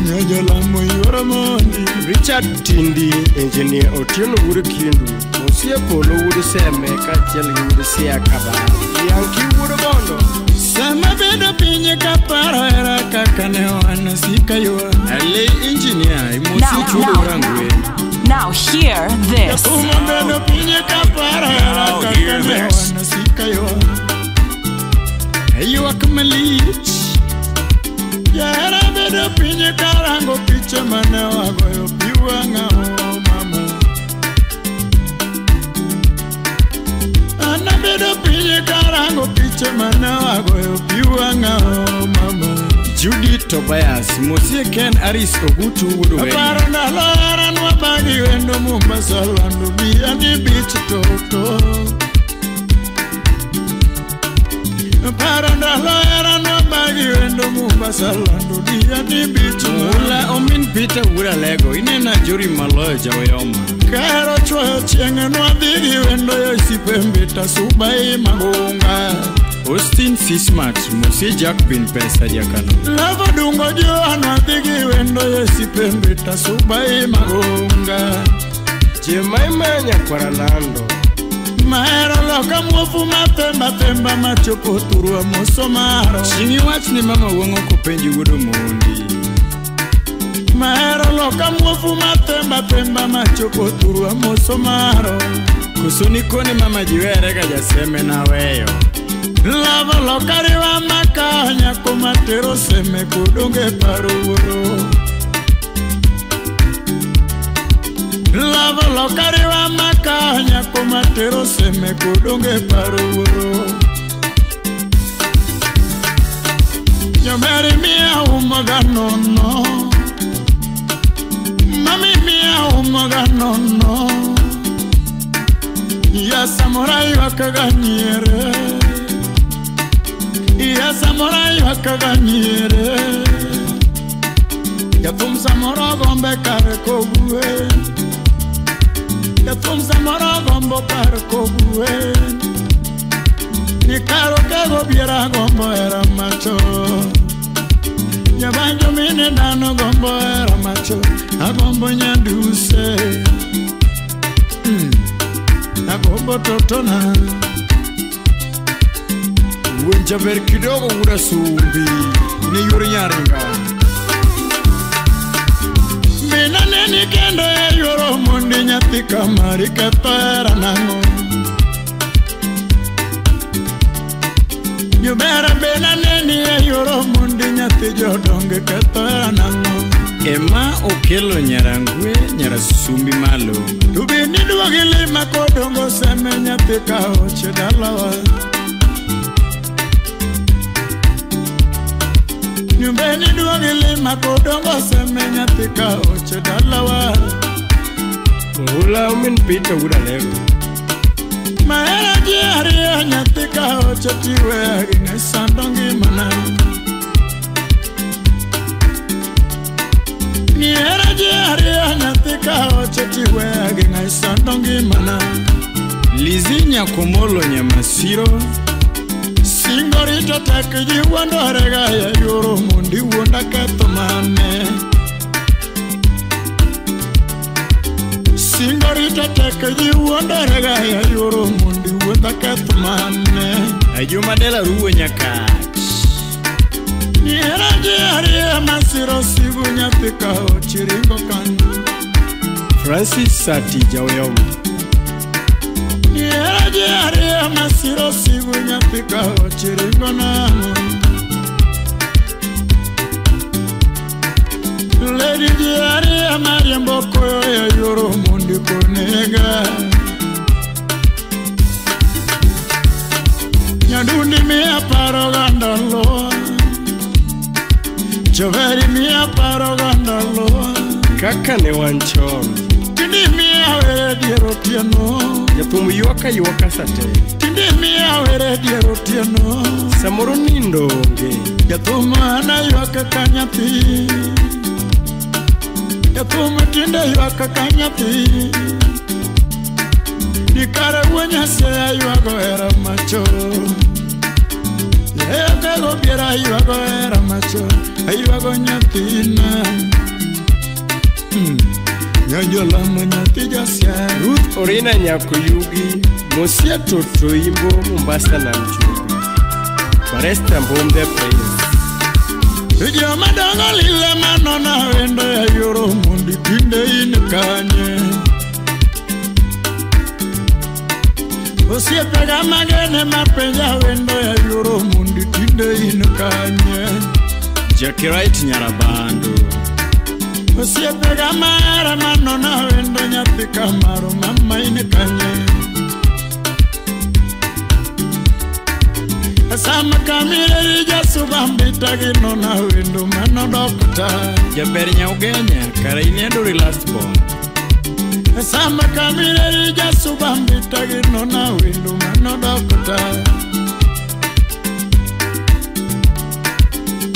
Nyajola moyoro mondi. Richard Tindi, engineer Otieno wuod Kindu, Osie Polo wuod Seme kaachiel gi wuod Sia Kabaro. Yanki wuod Bondo. Sama bedo piny kaparo hera kaka ne wan sika ywa. Ale engineer imosi chudo rangwe. Now hear this. Jathum bedo piny kaparo hera kaka ne wan sika ywa. Ywak malich. Jahera bedo piny karango picha mane wagoyo pi wang'a o mama. An abedo piny karango picha mane wagoyo pi wang'a o mama. Judy Tobias, Mosie Ken Aris Ogutu wuod Wenya. Aparo ndalo hera nwabagi wendo Mombasa lando Diani Beach toto. Aparo ndalo hera nwabagi wendo Mombasa lando Diani Beach. Mula omin Peter wuod Alego inena jori maloyo jaoyoma. Kahero chwoyo chieng' nwadhi gi wendo yo Isipembe Tasubai Magunga. Austin Sismat, Mosie Jack Bin Pesa Jakano. Lava dungo joa nwadhi gi wendo yo Isipembe Tasubai Magunga. Jemaima nyakwara Lando. Mahero loka muofu mapemba pemba machopo thurwa mosomaro. Chieng' iwach ni mama wuong'o kopenji wuod Omondi. Mahero loka muofu mapemba pemba machopo thurwa mosomaro. Koso nikone mama jiwere ga jaseme naweyo. Lava loka riwa maka nyako matero seme kodonge paro wuoro. Lava loka riwa maka nyako matero seme kodonge paro wuoro. Nyomeri mia umoga nono. Mami mia umoga nono. Ya samurai wakaganyere. Ya samurai wakaganyere. Jathum samoro gombe kar kogwe. Jathum samoro gombo kar kogwe. Nikaro kego biera gombo hera macho. Jabanjo mine dano gombo era macho agombo nyaduse agombo totona Wenja ber kidogo wuda sumbi ne yore nyaringa Mina neni kendo e yoro mondi nyathi kamari ketho hera nang'o Jobera bena neni e yoro mondi nyathi jodonge ketho hera nang'o Ema okelo nyarangwe nyarasumbi malo Tubini duogi lima kodongo seme nyathi ka oche dalawa Nyumbeni duogi lima kodongo seme nyathi ka oche dalawa Ula umin Peter wuda lego Mahera ji ariyo nyathi ka oche tiwe gi sando ngimana Nihera ji ariyo nyathi ka oche tiwe gi sando ngimana Lizi nyakomolo nyamasiro Singorito tek ji wuondore ga e yoro mondi wuonda ketho mane Singorito tek ji wuondore ga e yoro mondi wuonda ketho mane Ajuma dela ruwo nyakach Nihera ji ariyo masiro sigu nyathi ka ochiringo kanyo Francis Sati jaoyom Nihera ji ariyo masiro sigu nyathi ka ochiringo nang'o Lady ji ariyo mariembo koyo e yoro mondi konega Nyadundi miya paro ga ndalo Joveri miya paro ga ndalo Kaka ne wan chon Tinde miya were dier otieno Jathum ywak aywaka sate Tinde miya were dier otieno Samoro nindo onge Jathum an aywak ka nyathi Jathum tinde ywak ka nyathi Nikare wuo Nyasaye aywago hera macho Yekago biera aywago hera macho Aywago nyathina Nyajolamo nyathi Josia Ruth Orina Nyakoyugi Mosia Toto Imbo Mombasa na Mchumbi Baresta Mbombe Praise Joma dongo lile manona wendo ya yoro mondi tinde in kanye Osiepega magene mapenja wendo ya yoro mondi tinde in kanye Jackie Wright Nyarabando Osiepega mahera manona wendo nyathi kamaro mama in kanye Sama kamire jasubambita ginona wendo mano dokta Jaber nyaugenya kara iniendori last born Sama kamire jasubambita ginona wendo mano dokta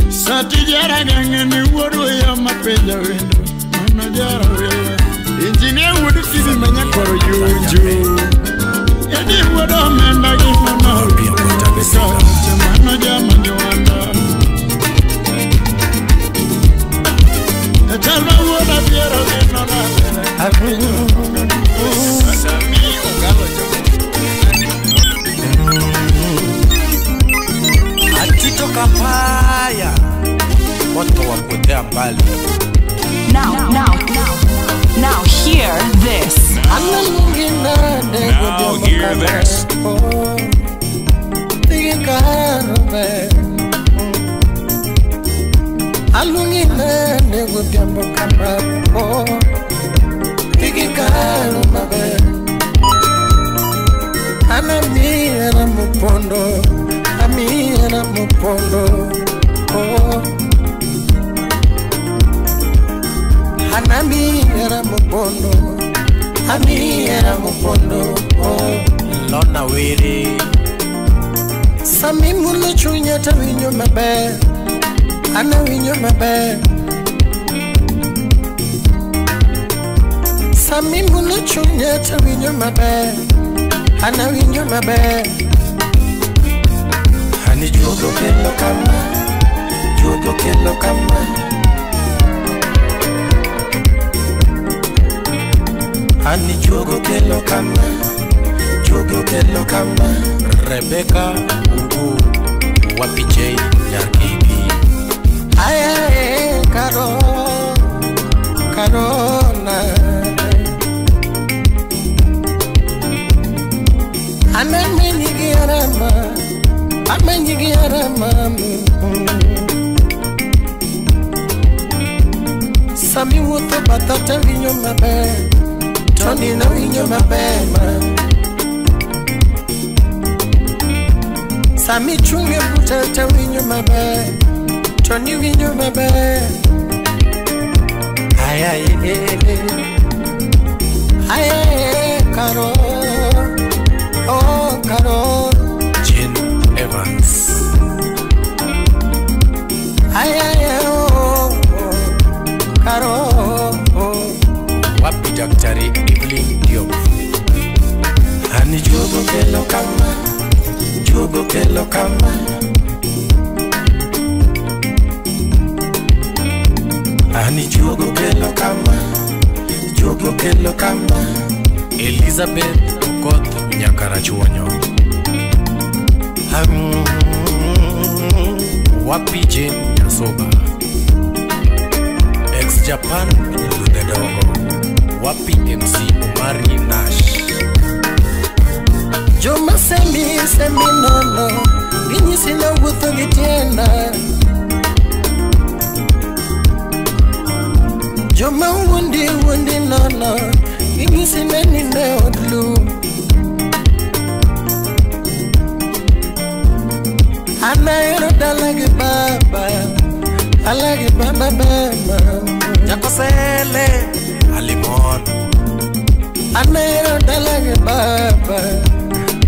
Sati jara genge ni wuodo ya mapenja wendo mano jara wendo Engineer wuod Fibi manyakwaro yunju Edi wuodo menda gi mano mano jama nywanda Chalma wuoda piero gi nona Sami Ogalo Atito Kapaya moto wapotea mbali. Now hear this. Now hear this. Lona wiri Sami mulo chunya ta winyo maber, ana winyo maber. Sami mulo chunya ta winyo maber, ana winyo maber. Hani juogo kelo kama, Juogo kelo kama. Ani juogo kelo kama. Juogo kelo kama. Rebecca Ugu wapi J Nyarkigi. Aye karo karona. Amenyigiarama, amenyigiarama. Sami wuotho batha tawinjo maber, Tony nawinjo maber ma. Sami chung' e buta tawinjo maber, Tony winjo maber. Ay ay ay ay karo. Oh, Carol. Jane Evans. Ay, ay, oh, oh, Carol. Oh. Wapi Daktari Evelyn Diop. Ani juogo kelo kama, juogo kelo kama. Ani juogo kelo kama, juogo kelo kama. Elizabeth Okoth Nyakarachuonyo. Wapi Jane Nyasoba. Ex Japan Ludedongo. Wapi MC Omari Nash. Joma semi semi nono, ginyisi na wuotho gi tienda. Joma wuondi wuondi nono, ginyisi na ninde od lum. Anahero dala gi baba, dala gi baba baba. Jakosele Alimon. Anahero dala gi baba,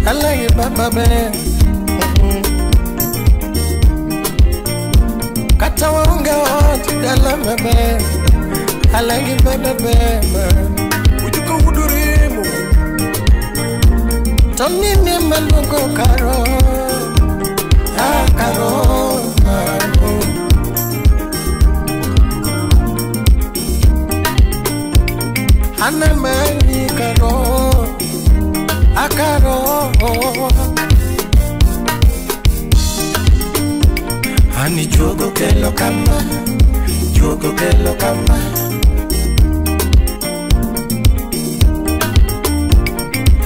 dala gi baba baba. Kata waonge ot dala maber, dala gi baba baba. Ujuko uduremo. Tony ne maluongo karo. Ah, karo, oh. Anamani karo, akaro. Ani juogo kelo kama, juogo kelo kama.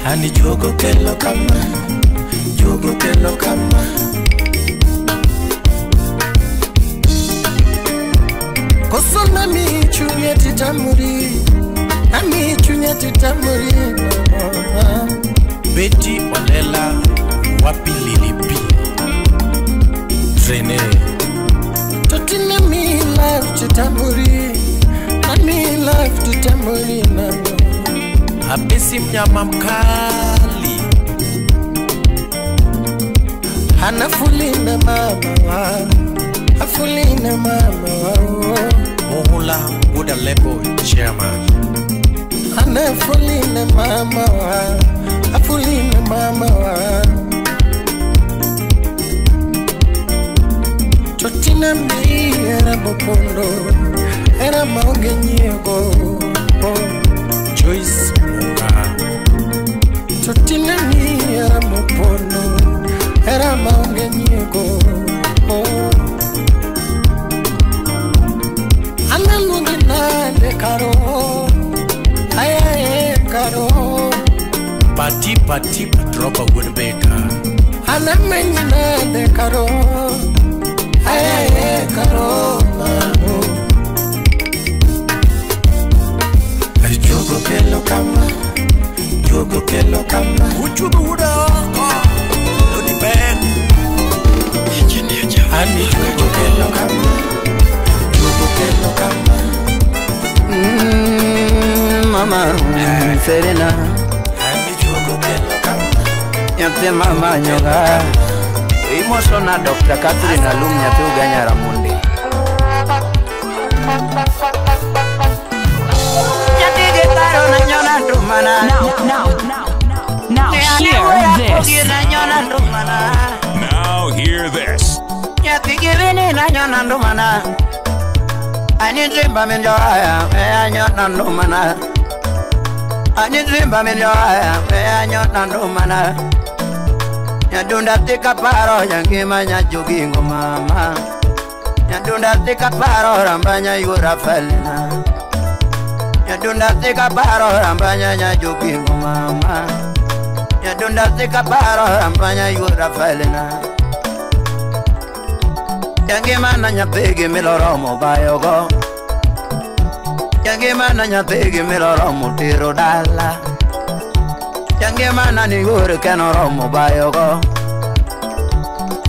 Ani juogo kelo kama, juogo kelo kama. Koso nami chunye titamuri, nami chunye titamuri. Betty Olela wapi Lily B. Trene. Totine mi life titamuri, nami life titamuri namo. Apesi mnyama mkali. Anafuline mama wa, afuline mama wa. Muhula Buda Lebo Chairman. Anafuline mama wa, afuline mama wa. Totina mi era bopondo, era maonge nyiego. Joyce Munga. Totina mi era bopondo, era maonge nyiego. Analuongi nade karo, ay ay karo. Pati pati dropa wuod beka. Anamenyi nade karo, ay ay karo. Juogo kelo kama, juogo kelo kama. Uchugo wuda oko, Lodi Ben. Engineer Ani juogo kelo kama, juogo kelo kama. Mama Serena. Ani juogo kelo kama. Nyathi mama nyoga. Imosona Dr. Catherine Alum nyathi Uganya Ramondi. Now hear this. Now hear this. nandumana. Anizimba minjoaya, weya nandumana. Anizimba minjoaya, weya nandumana. Nyadunda tika paro, nyangima nyajugingo mama. Nyadunda tika paro, rambanya yura felina. Nyadunda tika paro, rambanya nyajugingo mama. Nyadunda tika paro, rambanya yura felina. Yangimana nyathigi miloromo bayogo. Yangimana nyathigi miloromo tero dala. Yangimana ni gur kenoromo bayogo.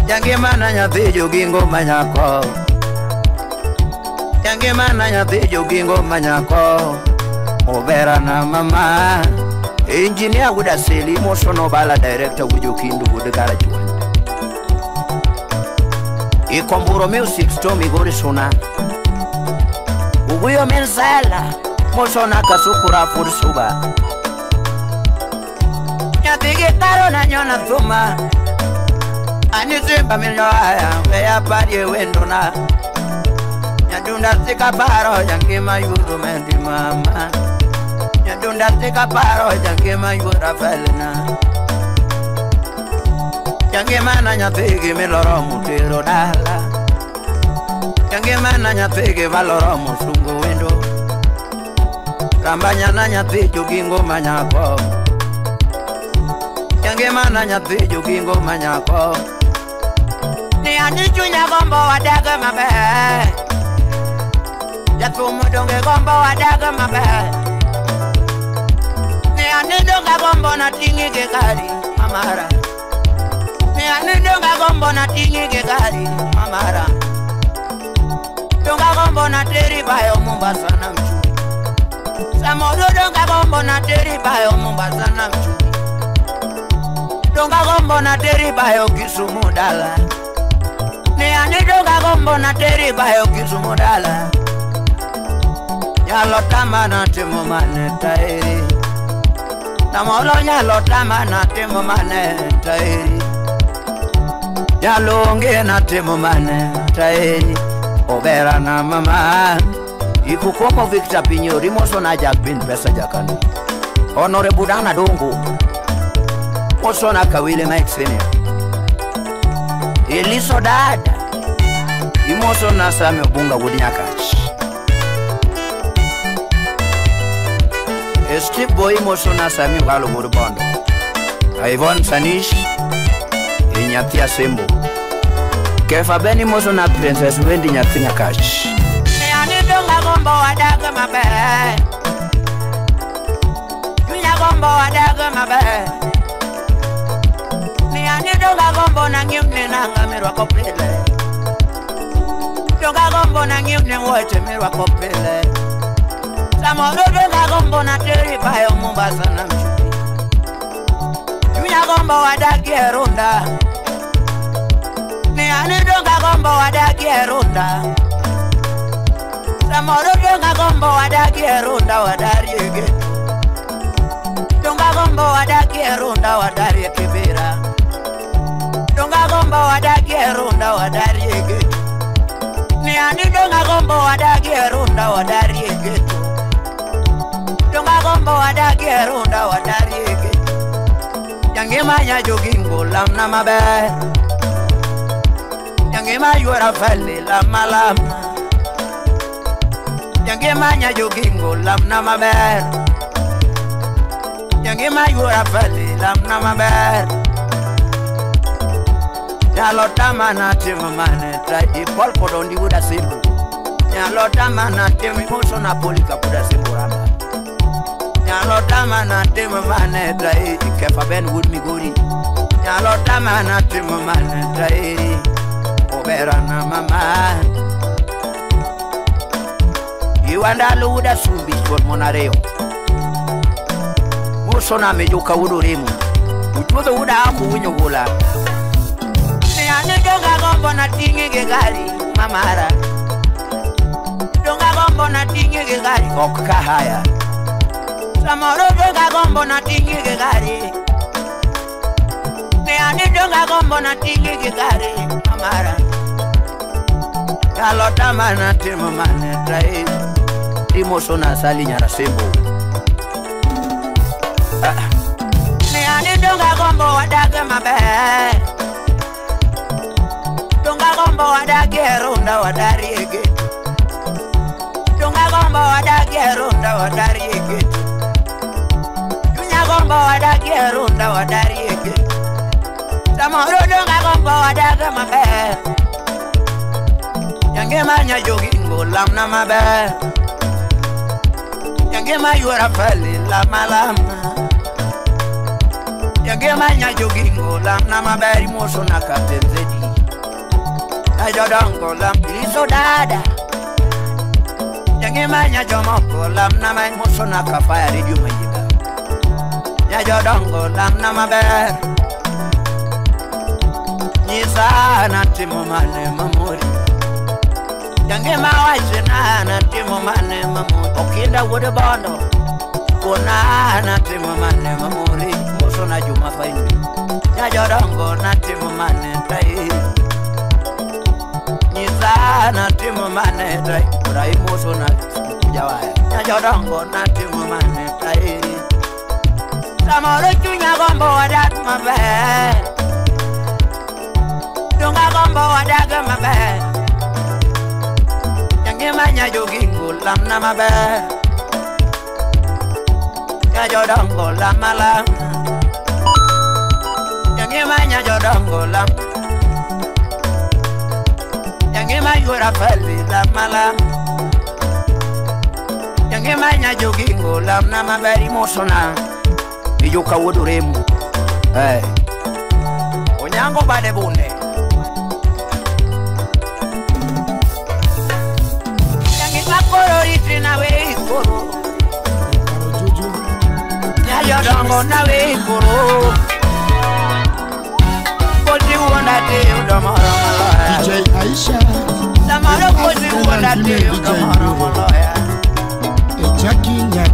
Yangimana nyathi jogingo manyako. Yangimana nyathi jogingo manyako. Obera na mama. Engineer Wudaseli Mosono Bala director Wujokindu Wudagarajuan. Ikomburo music stomi gorisuna. Uguyo mensala mosona kasukura fursuba. Nyathigi taro na nyona thuma. Anizimba minyoaya weya parie wendona. Nyadunda tika paro yangima yuro mendi mama. Nyadunda tika paro yangima yura felina. Yangimana nyathigi miloromo tero dala. Yangimana nyathigi valoromo sungo wendo. Rambanya na nyathi jogingo manyako. Yangimana nyathi jogingo manyako. Ni ani chunya gombo wadaga maber. Jathumo donge gombo wadaga maber. Ni ani donga gombo na tingi gi gari mamara. Ni donga gombo na tingi gi gari mamara. Donga gombo na teri bayo Mombasa na mchu. Samoro donga gombo na teri bayo Mombasa na mchu. Donga gombo na teri bayo Kisumu dala. Ni ani donga gombo na teri bayo Kisumu dala. Nyalo tama na timo mane taeri. Namolo nyalo tama na timo mane taeri. Nyalo onge na timo mane taeri. Obera na mama. Ikukomo Victor Pinyori moso na Jack Bin pesa jakano. Honore Budana Dongo. Moso na Kawile Mike Senior. Eliso dada. Imoso na Sami Obunga Wudinyakach. Strip boy moso na Sami Walo Wurubondo. Ivon Sanish. Inyatia Sembo. Kefa Beni moso na Princess Wendy Nyatina Cash. Ani donga gombo wadaga maber. Chunya gombo wadaga maber. Ni ani donga gombo na ngimne nanga mirwako pile. Donga gombo na ngimne woche mirwako pile. Samoro donga gombo na teri bayo Mombasa na mchupi. Chunya gombo wadagie runda. Ni ani donga gombo wadagie runda. Samoro donga gombo wadagie runda wadarie geto. Donga gombo wadagie runda wadarie kibera. Donga gombo wadagie runda wadarie geto. Ni ani donga gombo wadagie runda wadarie geto. Donga gombo wadagie runda wadarie geto. Yangima nyajogingo lamna maber. Yangima yuora fele lama lama. Yangima nyajogingo lamna maber. Yangima yuora fele lamna maber. Nyalo tama na timo mane trai Paul Kodondi wuda simbu. Nyalo tama na timo moso na polika buda simbu ramba. Nyalo tama na timo mane trai Kefa Ben wood migori. Nyalo tama na timo mane trai Obera na mama. Iwanda luda sumbi chwot monareo. Moso na mejuka wudo remu. Uchuodho wuda aku winyo gula. Ni ani donga gombo na tingi gi gari mamara. Donga gombo na tingi gi gari ok kahaya. Samoro donga gombo na tingi gi gari. Ni ani donga gombo na tingi gi gari mamara. Nyalo tamana timo mane tai. Imosona sali nyarasembo. Ne ani donga gombo wadage maber. Donga gombo wadage runda wadariege. Donga gombo wadage runda wadariege. Dunya gombo wadage runda wadariege. Samoro donga gombo wadage maber. Yange manya jogingo lamna maber. Yange mayura pali lama lama. Yange manya jogingo lamna maber imosona Captain Zedi. Ajodongo lam iliso dada. Yange manya jomoko lamna ma imosona kafaya radio mayiga. Nyajodongo lamna maber. Nyisa na timo mane mamori. Yange mawache na timo mane mamori. Okinda wuod bondo kona na timo mane mamori. Mosona juma faini. Nyajodongo na timo mane tai. Nyisa na timo mane tai. Ura imosona jawaya. Nyajodongo na timo mane tai. Samoro chunya gombo wadak maber. Donga gombo wadak maber. Yange manya jogingo lamna maber. Nyajodongo lama lama. Yange manya jodongo lam. Yange mayura pali lama lama. Yange manya jogingo lamna maber imosona. Ijoka wuod Oremo. Onyango bade bunde. Yange makoro ritri nawe ikoro. Nyajodongo nawe ikoro. Kozi wuonda te yudo moro moloya. DJ Aisha. Samoro kozi wuonda te yudo moro moloya.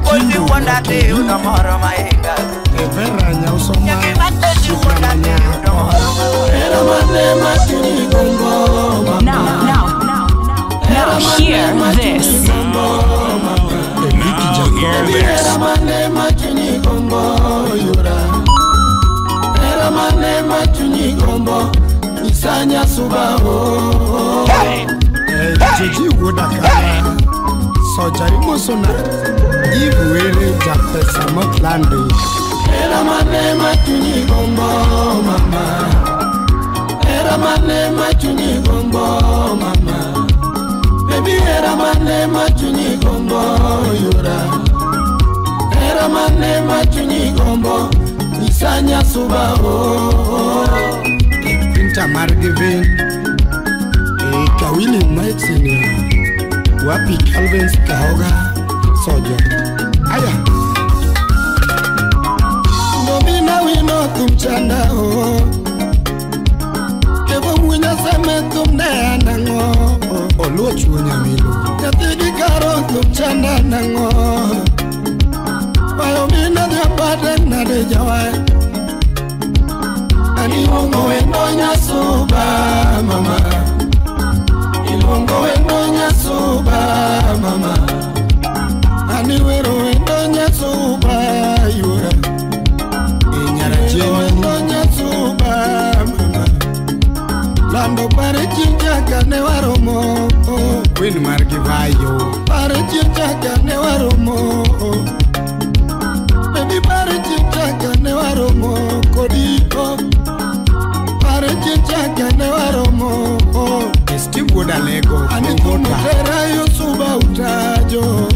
Kozi wuonda te yudo moro mahinga. Evera nyausoma. Yange makozi wuonda te yudo moro moloya. Now hear this. Now hear this. Jeji wuodakala. Soja imosona. Ibuere japesa motlandi. Era mane machuni gombo mama. Era mane machuni gombo mama. Baby era mane machuni gombo yura. Era mane machuni gombo isanya suba o. Quinta Margevin. Kawili Mike Senior. Wapi Calvin Kahoga Soja. Aya. Nomina wino tumchanda o. Kevo mwinya seme tumne anango. Oluochuo nyamilo. Nyathigi karo tumchanda nango. Wayo mina diapate nade jawae. Ani uongo wendo nyasuba mama. Iluongo wendo nyasuba mama. Ani wero wendo nyasuba yura. Inyara wendo nyasuba mama. Lando pare chinchaka ne waromo. Queen Margivayo. Pare chinchaka ne waromo. Baby pare chinchaka ne waromo. Kodiko. Pare chinchaka ne waromo. Steve Wodalego. Ani tumotera yosuba utajo.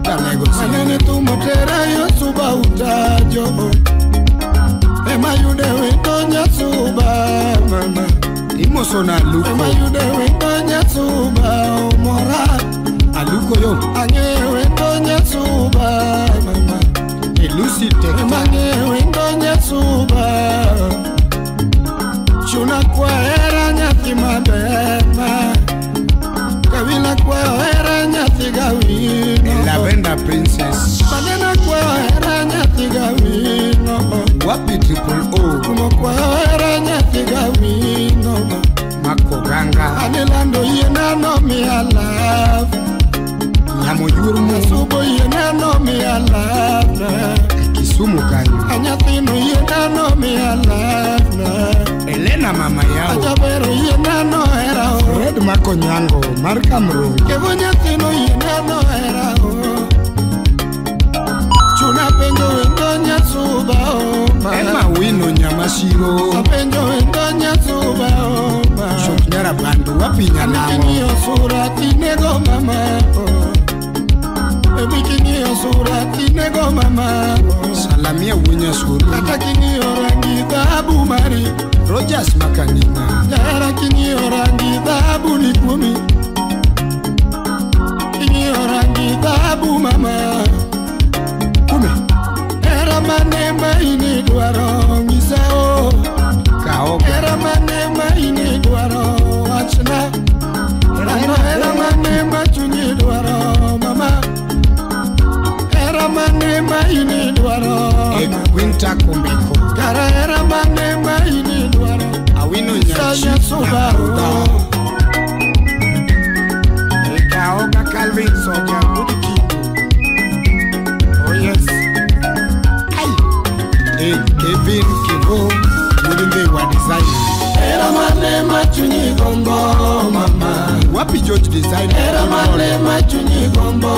Dalego. Anene tumotera yosuba utajo. Ema yude wendo nyasuba mama. Imosona aluko. Ema yude wendo nyasuba omora. Aluko yo. Ange wendo nyasuba mama. Elusi tekta. Ema ange wendo nyasuba. Chuna kwa era nyathi maber ma. Kawila kwa era nyathi gawino. Lavender Princess. Manena kwa era nyathi gawino. Wapi Triple O. Kumo kwa era nyathi gawino. Mako Ganga. Anilando yena no Gurmu. Subo yenano mi alana. Kisumu kanyo. Anyathino yenano mi alana. Elena mama yao. Ajabero yenano era o. Fred Makonyango mar Kamru. Kevo nyathino yenano era o. Chuna penjo wendo nyasuba o ma. Emma Wino Nyamasiro. Apenjo wendo nyasuba o ma. Shok nyara bandu wapi nyanamo. Amikinio sura tinego mama o. Amikinio sura tinego mama o. Salamia winya suru. Kata king'iyo rangi dhahabu mari. Rogers Makanina. Jahera king'iyo rangi dhahabu ni kuomi. King'iyo rangi dhahabu mama. Kume. Hera mane ma in idwaro nyisa o. Kaoga. Hera mane ma in idwaro wachna. Hera mane ma chunyi dwaro mama. Hera mane ma in idwaro. E Quinta Kumbeko. Kara hera mane ma in idwaro. Awino Nyachi. E Kaoga Calvin Soja Wudikindo. Oh yes. Ai. E Kevin Kevo Wudimbewa design. Hera mane ma chunyi gombo mama. Wapi George design. Hera mane ma chunyi gombo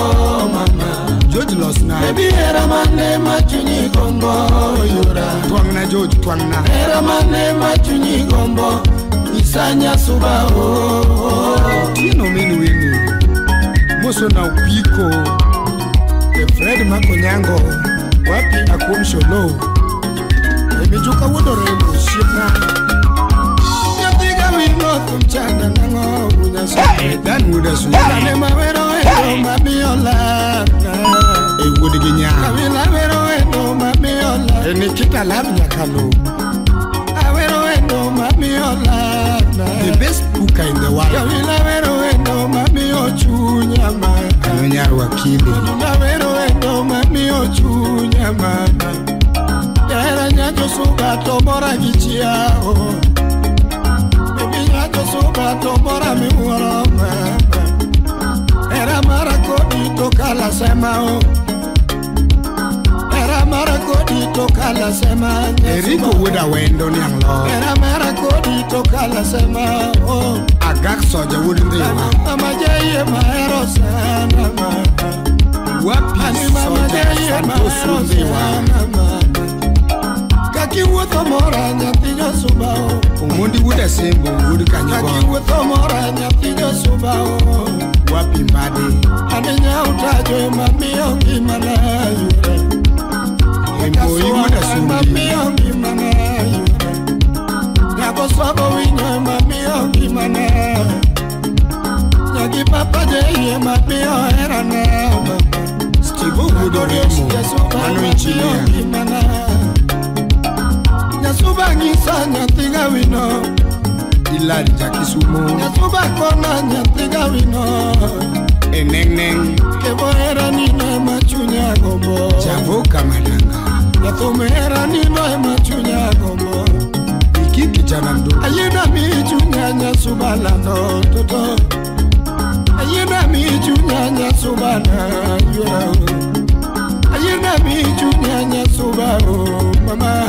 mama. George Losna. Baby hera mane ma chunyi gombo yura. Twangna George twangna. Hera mane ma chunyi gombo isanya suba o. Tino minu winu. Moso na upiko. E Fred Makonyango. Wapi akum sholo. E mijuka wodoremo shipna. Nyathiga wino tumchanda nango unyasa. E dan wuda su. Ne mawero endo mabiola. E wuod gi nya. Kawila wero endo mabiola. E Nikita Love Nyakalo. Awero endo mabiola. The best cooker in the world. Kawila wero endo mabio chunya ma. Ano nyar wakili. Awero endo mabio chunya ma. Era nyajo suba to mora gi chia o. Baby nyajo suba to mora mi uoro ma. Era mara kodi to kala sema o. Era mara kodi to kala sema. Eriko wuda wendo niang lo. Era mara kodi to kala sema o. Agak soja wuod ndhiwa. Mama jeye mahero sana ma. Wapi Mama soja jeye Santos mahero ndhiwa. sana ma. Kakiwuotho mora nyathi josuba o. Omondi wuod Asembo wuod Kanyago. Kakiwuotho mora nyathi josuba o. Wapi mbadi. Ane nyautajo ema miyo ngimana yure. Emboi wuod Ema Asumbi. miyo ngimana yure. Nyako sogo winyo ema miyo ngimana. Nyaki papa jei ema miyo herana mama. Steve wuod Oremo. Mano engineer. Nyasuba ng'isa nyathi gawino. Ilari Jakisumo. Nyasuba kona nyathi gawino. E neng neng. Kevo hera nino ema chunya gombo. Javoka Madanga. Jathum hera nino ema chunya gombo. Iki kijana mdogo. Ayiena mi chunya nyasuba lando toto. Ayiena mi chunya nyasuba na yura o. Ayiena mi chunya nyasuba o mama.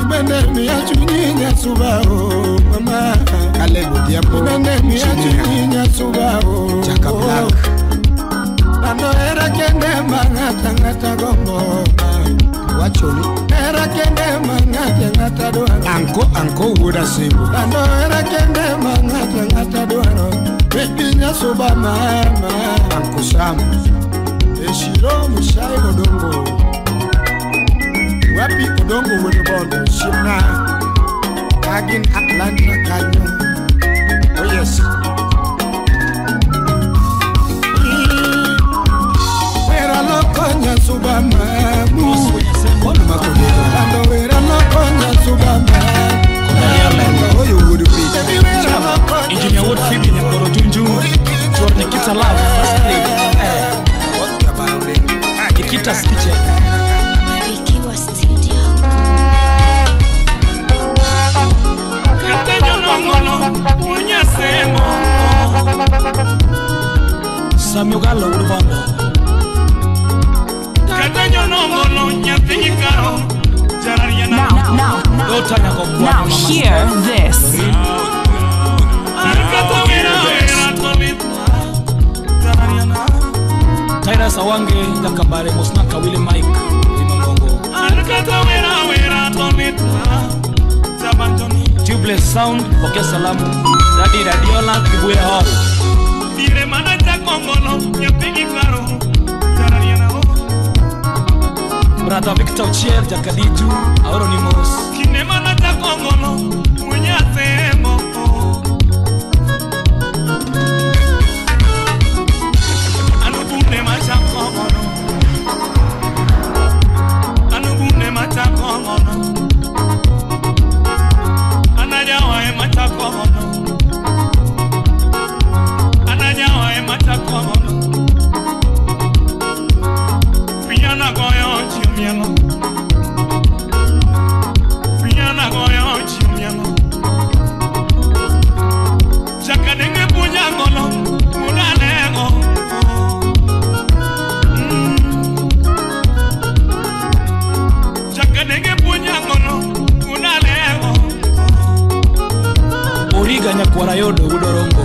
Ibende mi achunyi nyasuba o mama. Caleb Odhiambo. Ibende mi achunyi nyasuba o. Chaka Black. Lando hera kende ma ng'ata ng'ata gombo. Wachoni. Hera kende ma ng'ata ng'ata dwaro. Anko anko wuod Asembo. Lando hera kende ma ng'ata ng'ata dwaro. Baby nyasuba mama. Anko Sam. Eshiro Mushai Odongo. Wapi Odongo wuod Bondo. Shipna. Kagin Atlanta kanyo. Oh yes. Wera loko nyasuba mamu. Ono makodego. Lando wera loko nyasuba mamu. Oyo wuod Pita. Engineer Wuod Phoebe Nyakoro Junju. Chuor Nikita Love First Lady. Nikita's Kitchen. Ikiwa studio. Katenyo nongono unyasemo. Samuel Gallo Bondo. Now hear this. Tyra Sawange Jakabare Mosnaka Willie Mike Limangongo. Tubeless Sound Pokea Salamu Dadi Radiola Kibuye Hall. Brother Victor Chier Jakadiju Aoronimos. Origa nyakwarayodo udorongo.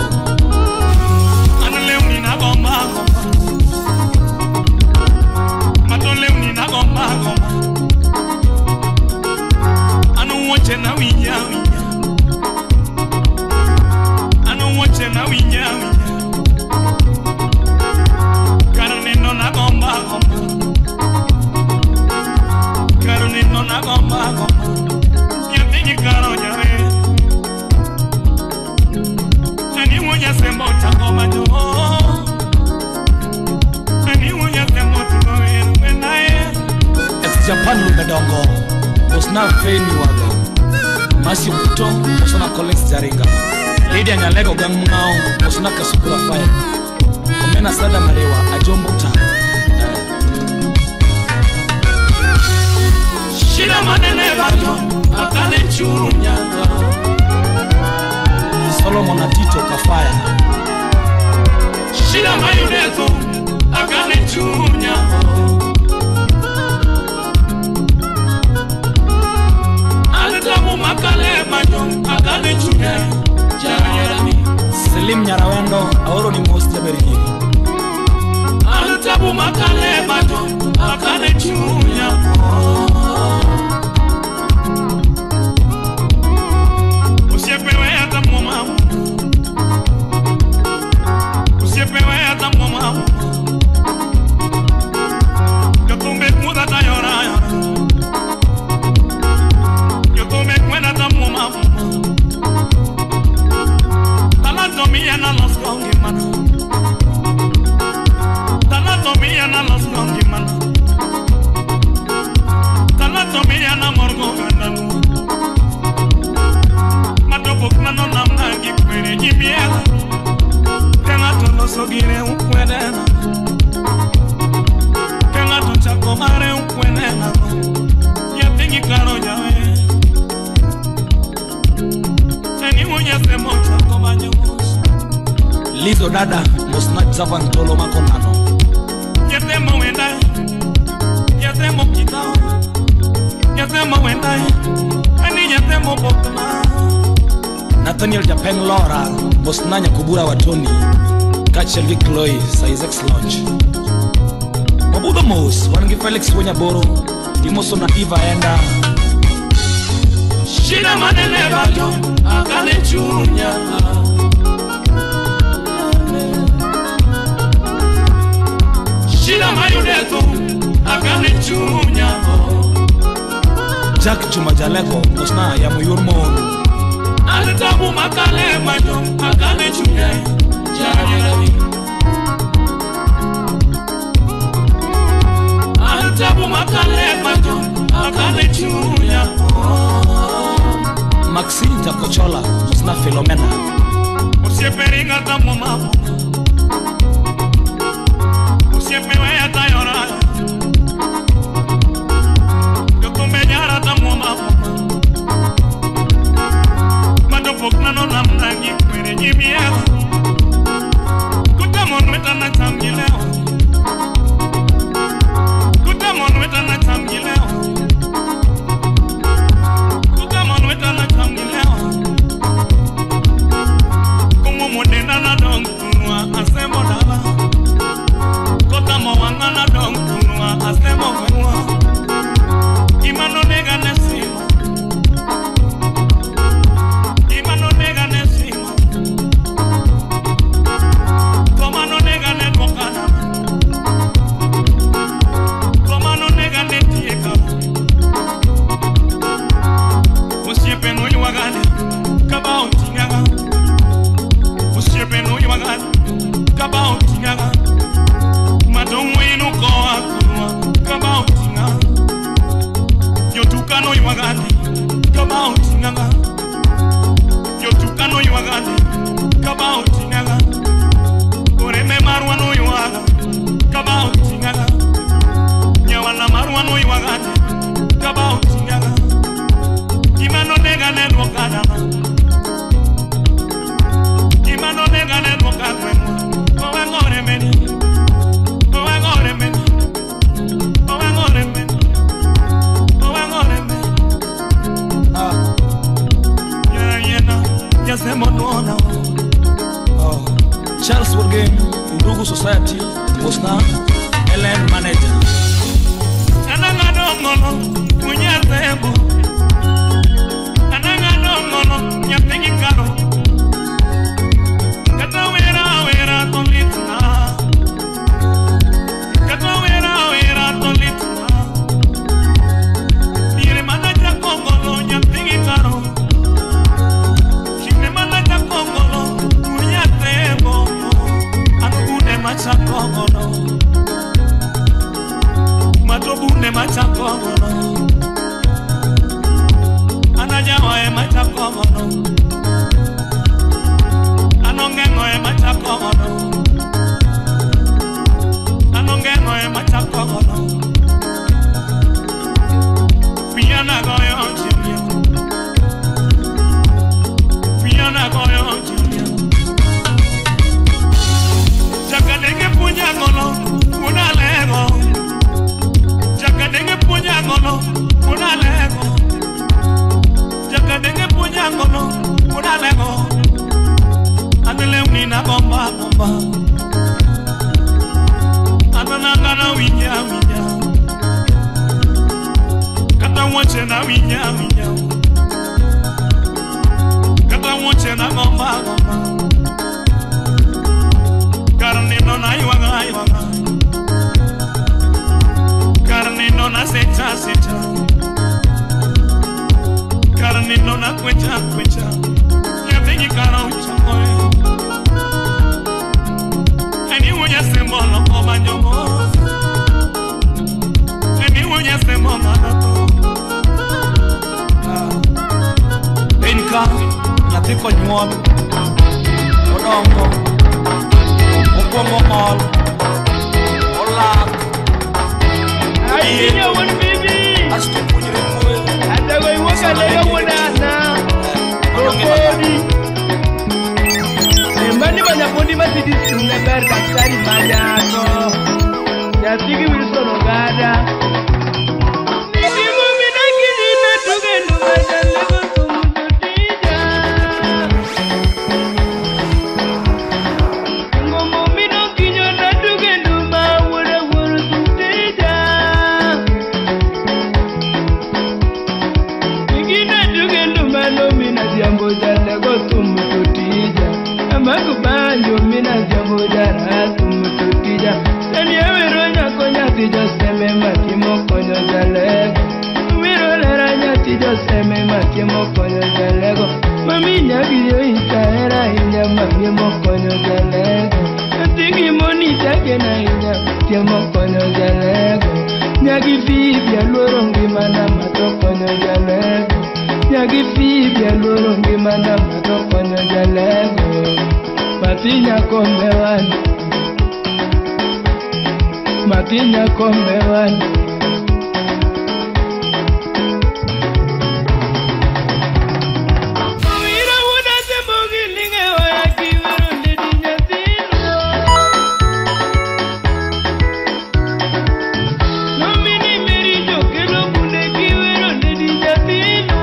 Japan Lumedongo Osna Feni Waga Masi Uto Osna Collins Jaringa Lydia Nyalego Gangmao Osna Kasukura Fire Omena Sada Marewa Ajombuta Shida manene bato akale chunya Solomon Atito Kafaya Shida mayuneto akale chunya Selim Nyarawendo Aoro ni most jaberigi Alutabu makale majo akale chunya Usiepewe hata mama Usiepewe hata mama Yotumbe muda tayora Lizo dada Mosna Javan Tolo Makonano Yatemo wenda Yatemo kitao Yatemo wenda Ani yatemo bokna Nathaniel Japeng Laura Mosna Nyakubura Watoni Kachel gi Chloe Sizex Lounge Mabudho Mos Wangi Felix Wenyaboro Imoso na Eva Enda Shida manene bato akale chunya Shida mayuneto akale chunya Jack Chumajalego Mosna ya Muyurmon Alitabu makale majo akale chunya Jarani Alitabu makale majo akale chunya Maxine Jakochola Mosna Philomena Usieperinga tamu mama Usiepewe atayora Yotumbenyara tamu mama Madopokna no namna ngikwere nyimiela Kutamon wetana tamye noywagane kaba oting'aga osiepe noywagane kaba oting'aga madong'weno koa kurwa kaba oting'a jotuka noywagane kaba oting'aga jotuka noywagane kaba oting'aga oreme marwa noywaga kaba oting'aga nyawana marwa noywagane kaba oting'aga gima nonega ne dwoka dala gima nonega ne dwoka gweng'wa owang'ore meni owang'ore meni owang'ore meni owang'ore meni ah yena yasemo nuona. Oh, Charles Wodgame Ndugu Society Mosna Ellen Manager anang'ado ng'ono munyazebo anang'ado ng'ono nyathi gi karo kata wera wera to litna kata wera wera to litna diere mana jakongolo nyathi gi karo chigne mana jakongolo munyazebo an bunde machakongono matobunde machakongono anajawa e machakongono anong'eng'o e machakongono anong'eng'o e machakongono wiya nagoyo chimia wiya nagoyo chimia jakadenge puonja ng'ono wuonalego jakadenge puonja ng'ono wuonalego jakadenge puonja ng'ono wuonalego an lewni nagombo agomba an nanga nawinja awinja kata wuoche nawinja awinja kata wuoche nagombo agomba kar nindo naywaga aywaga kar nindo nasecha asecha kar nindo nakwecha akwecha nyathi gi kara ochamoe eni wuo loko manyomo eni wuo nyasemo ng'ado piny ka nyathi konyuol odongo okwongo ol olak Akinyo wuon bibi asto puonjre wuoyo Atago iwuok alego wuon ana Okodi Embani manyapondi masidi chunga ber daktari manyako Nyathigi Wilson Ogada Nitimu minakini na tugendo majalego tumututija Ngomo minokinyo na tugendo ma wuora wuoro tutija Igina tugendo mano mina jambo jalego tumututija Amakubanjo mina jambo jara tumututija Sani awero nyako nyathi joseme matimo konyo jalego Wero lera nyathi joseme matimo konyo jalego Mami nyagi yo itahera ahinya matimo konyo jalego Nyathi gimoni tagena ahinya matimo konyo jalego Nyagi Fibi aluoro ngimana mato konyo jalego Nyagi Fibi aluoro ngimana mato konyo jalego Mathi nyakombe wani Mathi nyakombe wani Owira wuoda sembo gi ling' e oya kiwero ndedi nyathino Nomini Mary jokelo bunde kiwero ndedi nyathino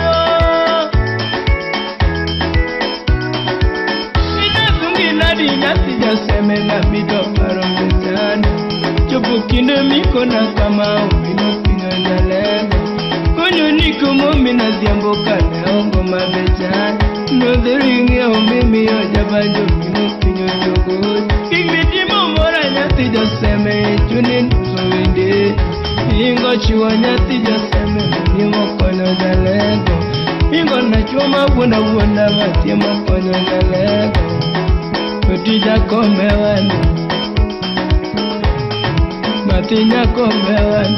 Inasungi nadi nyathi jaseme mabito paro mechano Chopo kinde mikona kama omino pinyo jalego Konyo nikomo mina dhiambo kane ongo mabechano Nodheri ng'iewo mimiyo jabanjo mino pinyo jogoch Gik mitimo mora nyathi joseme chuni nuso wende Ingo chiwo nyathi joseme mamimo konyo jalego Ingo na chuma wuonda wuonda matimo konyo nyalego. Otija komewani. Matinya komewani.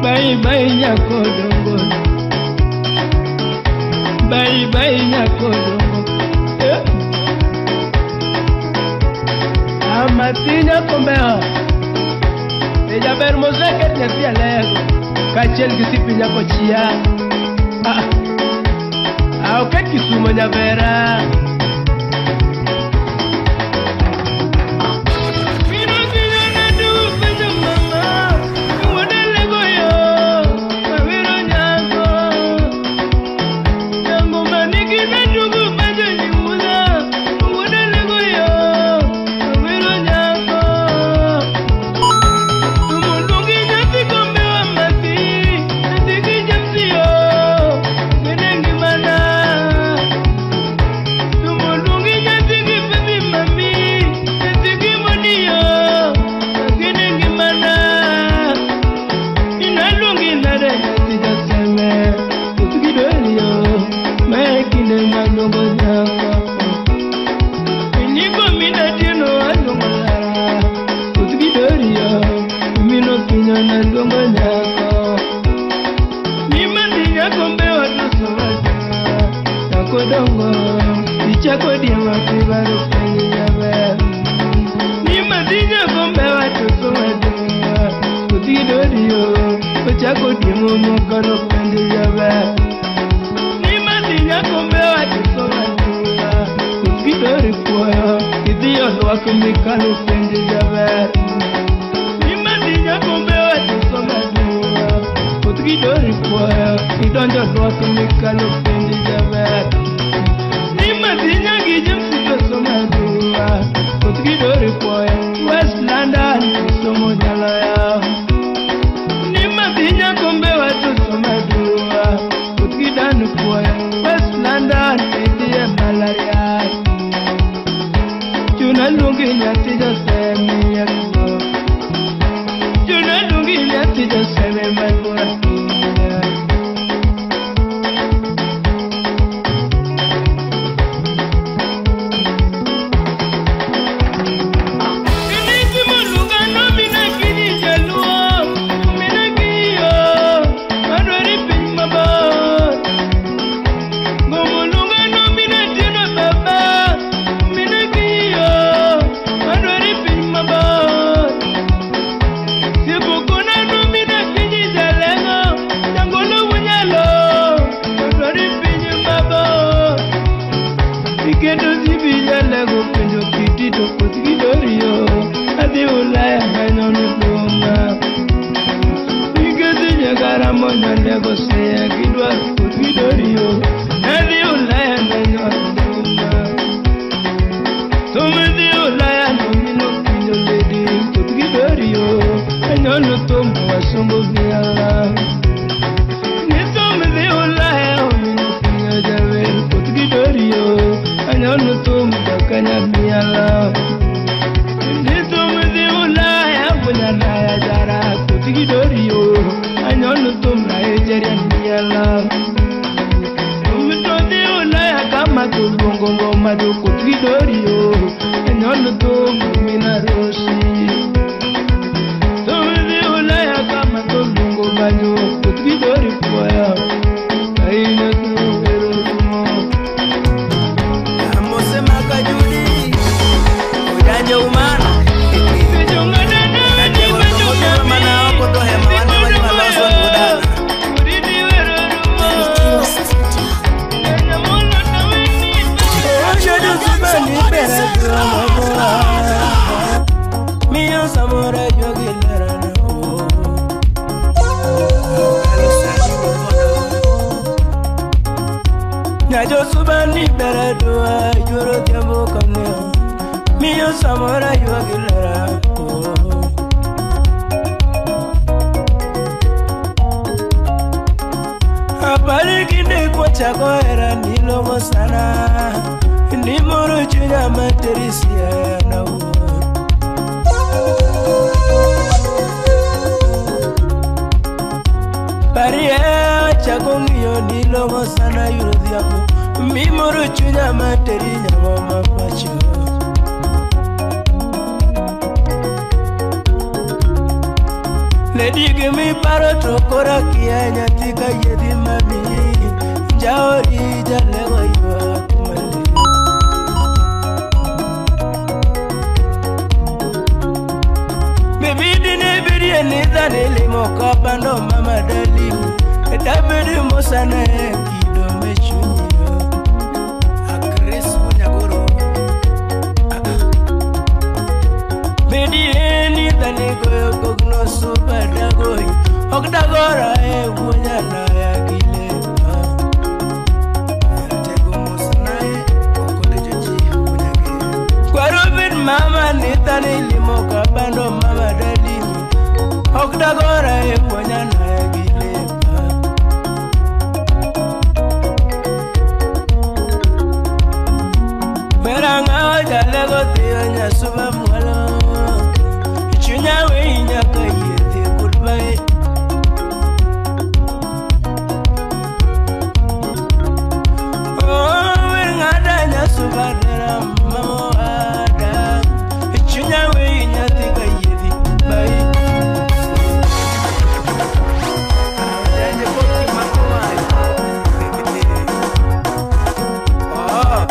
Bye bye nyakodongo. Bye bye nyakodongo. Amatinya kombeo. Eja ber moseket nyathi alego. Kaachiel gi sipi nyakochia. Ah, oket Kisumo nyabera. Samora yuagilera Habari kinde kwa chako era nilongo sana Ni moro chunya materisia na uo Parie chako ngiyo nilongo sana yuro Mi moro chunya materi nyamo mapacho Lady give me paro tokora kia nyathi ka yedhi mami Jaori jalego ywak malit Baby dine bidie ni dhani limo kabando mama dalimu Dabedi mosane kido mechunyi Chris Munyagoro Bidie ni dhani goyo kogno super dagoi Ok dagora e wuonya na ya gile Tego mosnae okode joji wunyage Kwaro bid mama ni dhani limo kabando mama dalimu Ok dagora e wuonya na ya gile Beranga jalego tiyo nyasuba mwalo Chunya we nyaka yedhi goodbye Oh wengada nyasuba dera mamo ada Chunya we nyathi ka yedhi bye Janje poki makomai Oh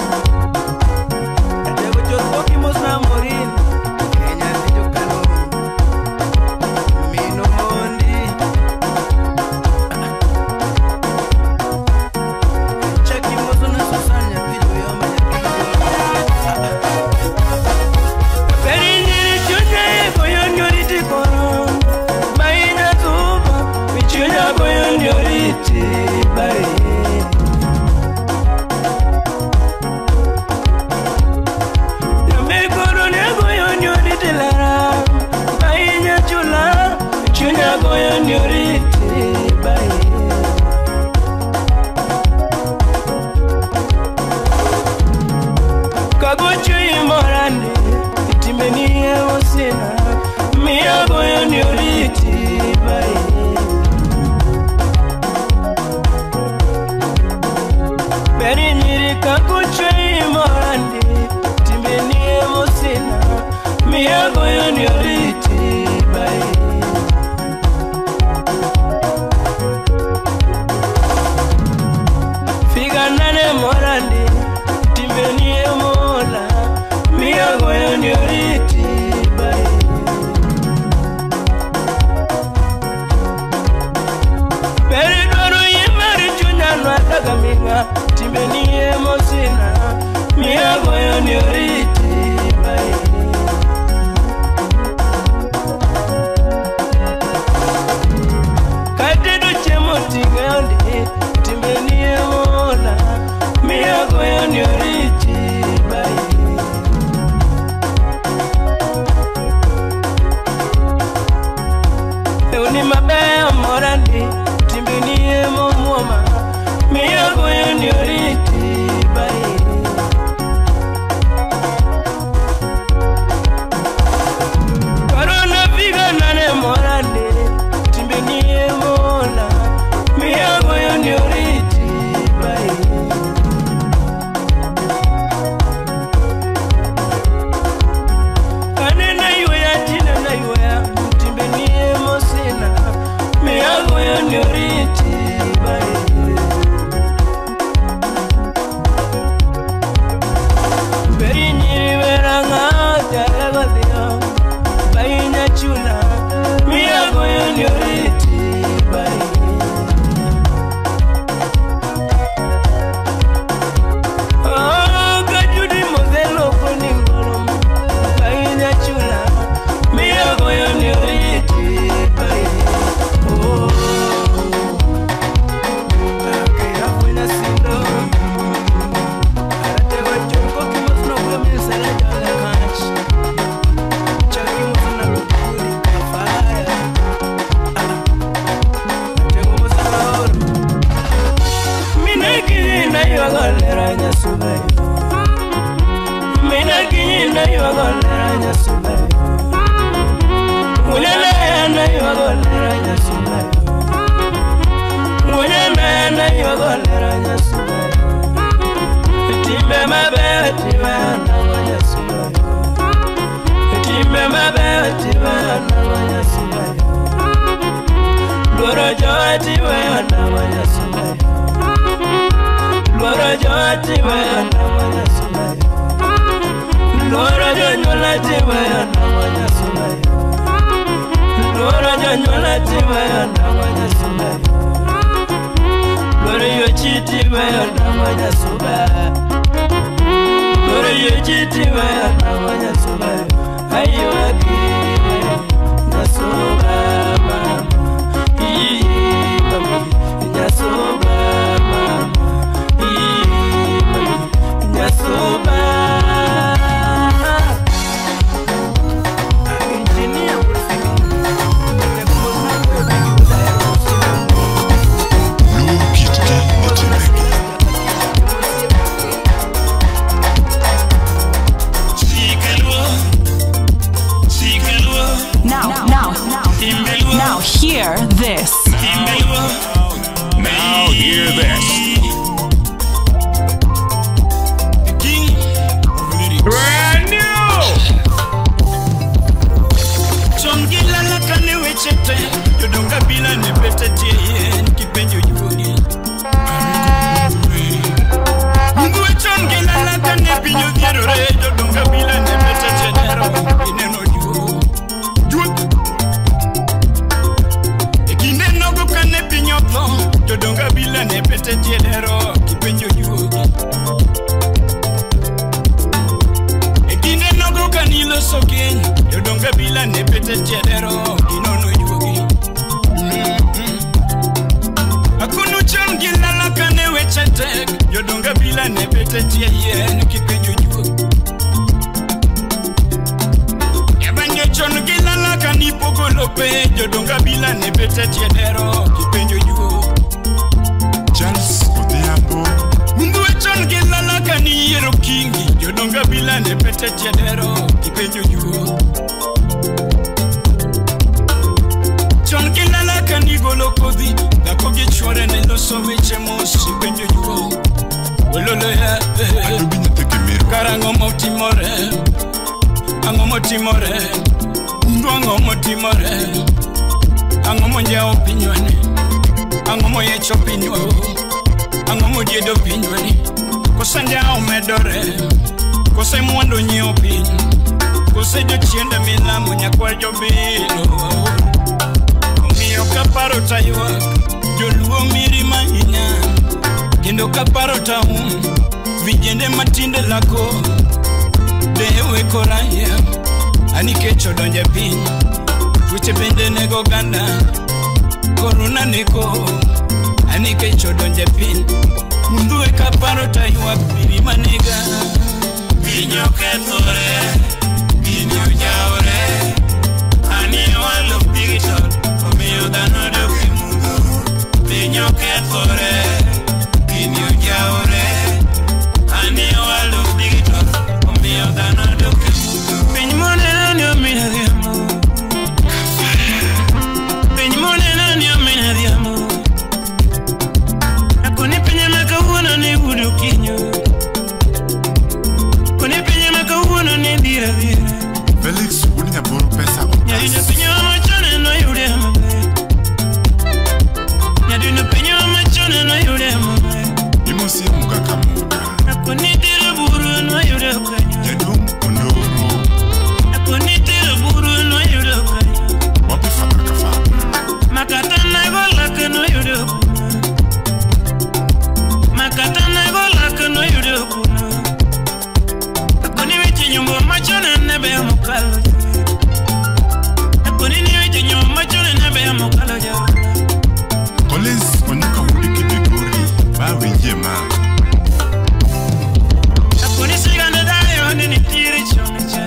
nyasuba. Ulele na ywago lera nyasuba. Ulele na ywago lera nyasuba. Timbe mabeyo tiweyo nang'o nyasuba. Timbe mabeyo tiweyo nang'o nyasuba. Luoro jowa tiweyo nang'o nyasuba. Luoro jowa tiweyo nang'o nyasuba. Luoro jonyuola tiweyo nang'o nyasuba. Luoro jonyuola tiweyo nang'o nyasuba. Luoro yochi tiweyo nang'o nyasuba. Luoro yochi tiweyo nang'o nyasuba. Aywaki nyasuba mama. Ii mami nyasuba mama. Ii mami nyasuba. Now hear this. Now hear this. The king of lyrics. Brand new. Chongila la kane wechete, yodonga bila ne pete tien kipenjo yugi. Mungu chongila la kane pinyo dierore, yodonga bila ne pete tenero ineno ju. Jodonga bila ne pete tiedero kipenjo juogi. E kinde nogo kanilo sokeny, jodonga bila ne pete tiedero kinono juogi. Akunu chon gi lala kane weche tek, jodonga bila ne pete tie yien kipenjo juogi. Ebanjo chon gi lala kanipogo lope, jodonga bila ne pete tiedero kipenjo juogi. Charles Odhiambo. Mungu wechon gi lala kani yiero kingi, jodonga bila ne pete tiedero kipenjo juo. Chon gi lala kani golo kodhi, dhako gi chwore ne loso weche mos kipenjo juo. Ololo ya, karang'o motimore, ang'o motimore, mungu ang'o motimore, ang'o monjawo pinywani. Ang'o moyecho pinywa, ang'o modiedo pinywani. Kose njao medore, kose mwandu nyiewo piny, kose jochiende milamo nyakwar jobilo. Omiyo kaparo taywak, joluo mirima ahinya, kendo kaparo taum, vijende matinde lako, dewe koraya, anikech odonje piny, weche bende nego oganda. Korona neko, anikech odonje piny, mundu e kaparo taywak mirima nega. Piny okethore, piny ojawore, ani walo digital, omiyo dhano dok e mudho. Piny okethore, piny ojawore, ani walo digital, omiyo dhano dok e mudho. Piny moneno ni omina dhiambo, piny moneno ni omina dhiambo. Akoni piny ma kawuono ni wudo kinyo, koni piny ma kawuono ni dhira dhira. Felix wuod Nyaboro pesa otas. Nyadundo piny machon noyude maber, nyadundo piny machon noyude maber. Imosi muga ka muga. Akoni tero buru noyudo kanyo. Jaduong' Ondoro. Akoni tero buru noyudo kanyo. Wapi faka ka faka. Makata nago lak noyudo kuno, makata nago lak noyudo kuno. Akoni weche nyombo machon ne beyo mokalo. Akoni ni weche nyombo machon ne beyo mokalo ja. Collins Onyuka wuod Kidegori, ba winjie ma. Akoni sigana dayo ne nitiere chon cha.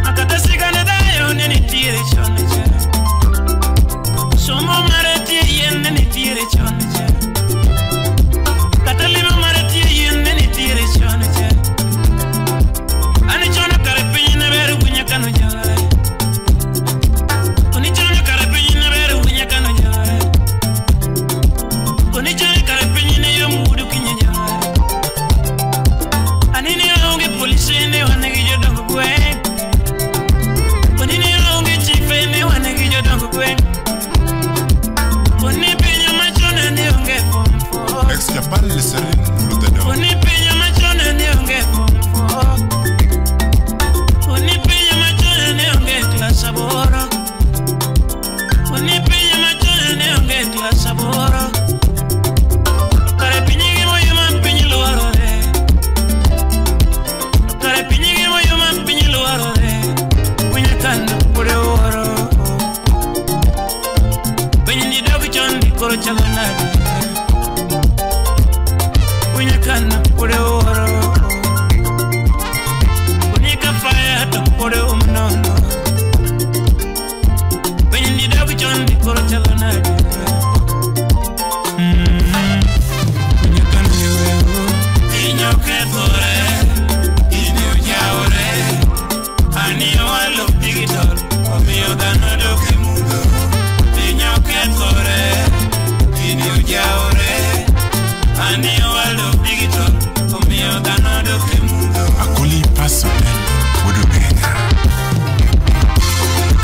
Makata sigana dayo ne nitiere chon cha. Somo mare tie yien ne nitiere chon cha. Kata lemo mare tie yien ne nitiere chon cha. An chon kare piny ne wan gi jodongo gweng'. Poni ne onge chife ne wan gi jodongo gweng'. Poni piny machon ne onge form 4. Ex Japan Leserin Luthedo. Poni piny machon ne onge form 4. Poni piny machon ne onge klas 8. Poni piny machon ne onge klas 8. Kare piny gi moyo ma piny luorore. Kare piny gi moyo ma piny luorore. Winyakana pore oro. Piny ni dog chon di koro chalo nade. Winyakana pore oro. Unika fire to pore umnono. Piny ni dog chon di koro chalo nade. Piny okethore, piny ojawore. Ani owalo digital, omiyo dhano dok e mudho. Piny okethore, piny ojawore. Ani owalo digital, omiyo dhano dok e mudho. Akoli Personnel Wodubenya.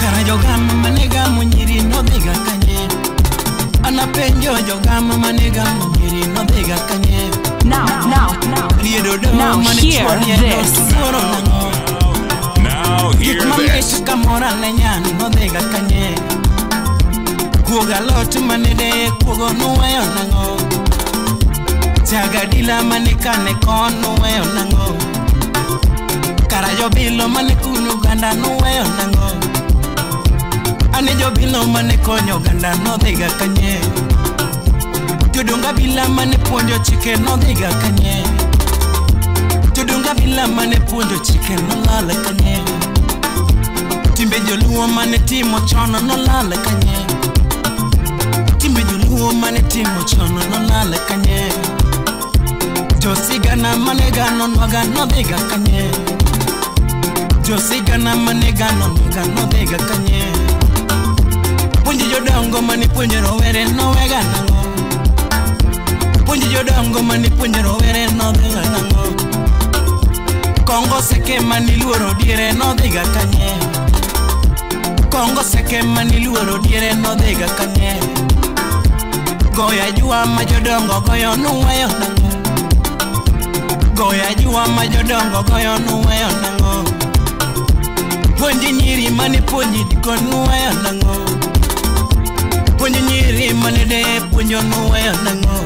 Kara jogama manegamo nyiri nodhiga kanye. Anapenjo jogama manegamo nyiri nodhiga kanye. Now, now, now, now hear this. Now hear this. Kamora ne nyan nodhiga kanye. Kuoga lot manede kuogo nuweyo nang'o. Jagadila mane kane kon nuweyo nang'o. Kara jobilo mane kuno Uganda nuweyo nang'o. Ane jobilo mane konyo oganda nodhiga kanye. Jodonga bila mane puonjo chike nodhiga kanye. Jodonga bila mane puonjo chike nolal kanye. Timbe joluo mane timo chon nolal kanye. Timbe joluo mane timo chon nolal kanye. Josigana mane gano nwaga nodhiga kanye. Josigana mane gano nwaga nodhiga kanye. Puonj jodongo mane puonjo rowere nowega nang'o. Puonj jodongo mane puonjo rowere nodhiga nang'o. Kongo seke mane luoro diere nodhiga kanye. Kongo seke mane luoro diere nodhiga kanye. Goya jua ma jodongo goyo nuweyo nang'o. Goya jua ma jodongo goyo nuweyo nang'o. Puonj nyiri mane puonji diko nuweyo nang'o. Puonj nyiri mane de puonjo nuweyo nang'o.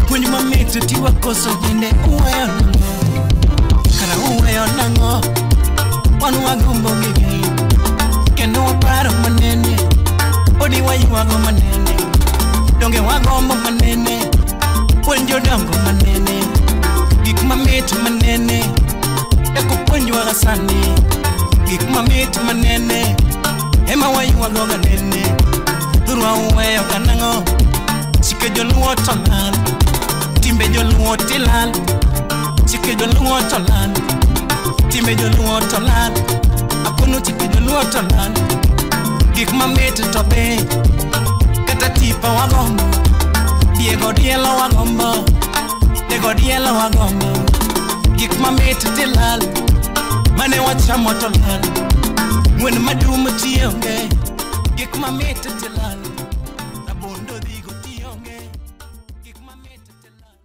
Puonj mamit tiwa koso bende uweyo nang'o. Kara uweyo nang'o. Wan wagombo gigi kendo waparo manene. Odi waywago manene. Donge wagombo manene. Puonj jodongo manene. Gik mamit manene. Eko puonjwaga sani. Gik mamit manene. Ema waywago ga nene. Thurwa uweyo ga nang'o. Chike joluo to lal. Timbe joluo tilal. Chike joluo to lal. Timbe joluo to lal. Akono chike joluo to lal. Gik mamit to be. Kata tipo wagombo. Diego dielo wagombo. Diego dielo wagombo. Gik mamit tilal. Mane wachamo to lal. Ng'wen madum tionge. Gik mamit tilal. Rabondo dhigo tionge. Gik mamit tilal.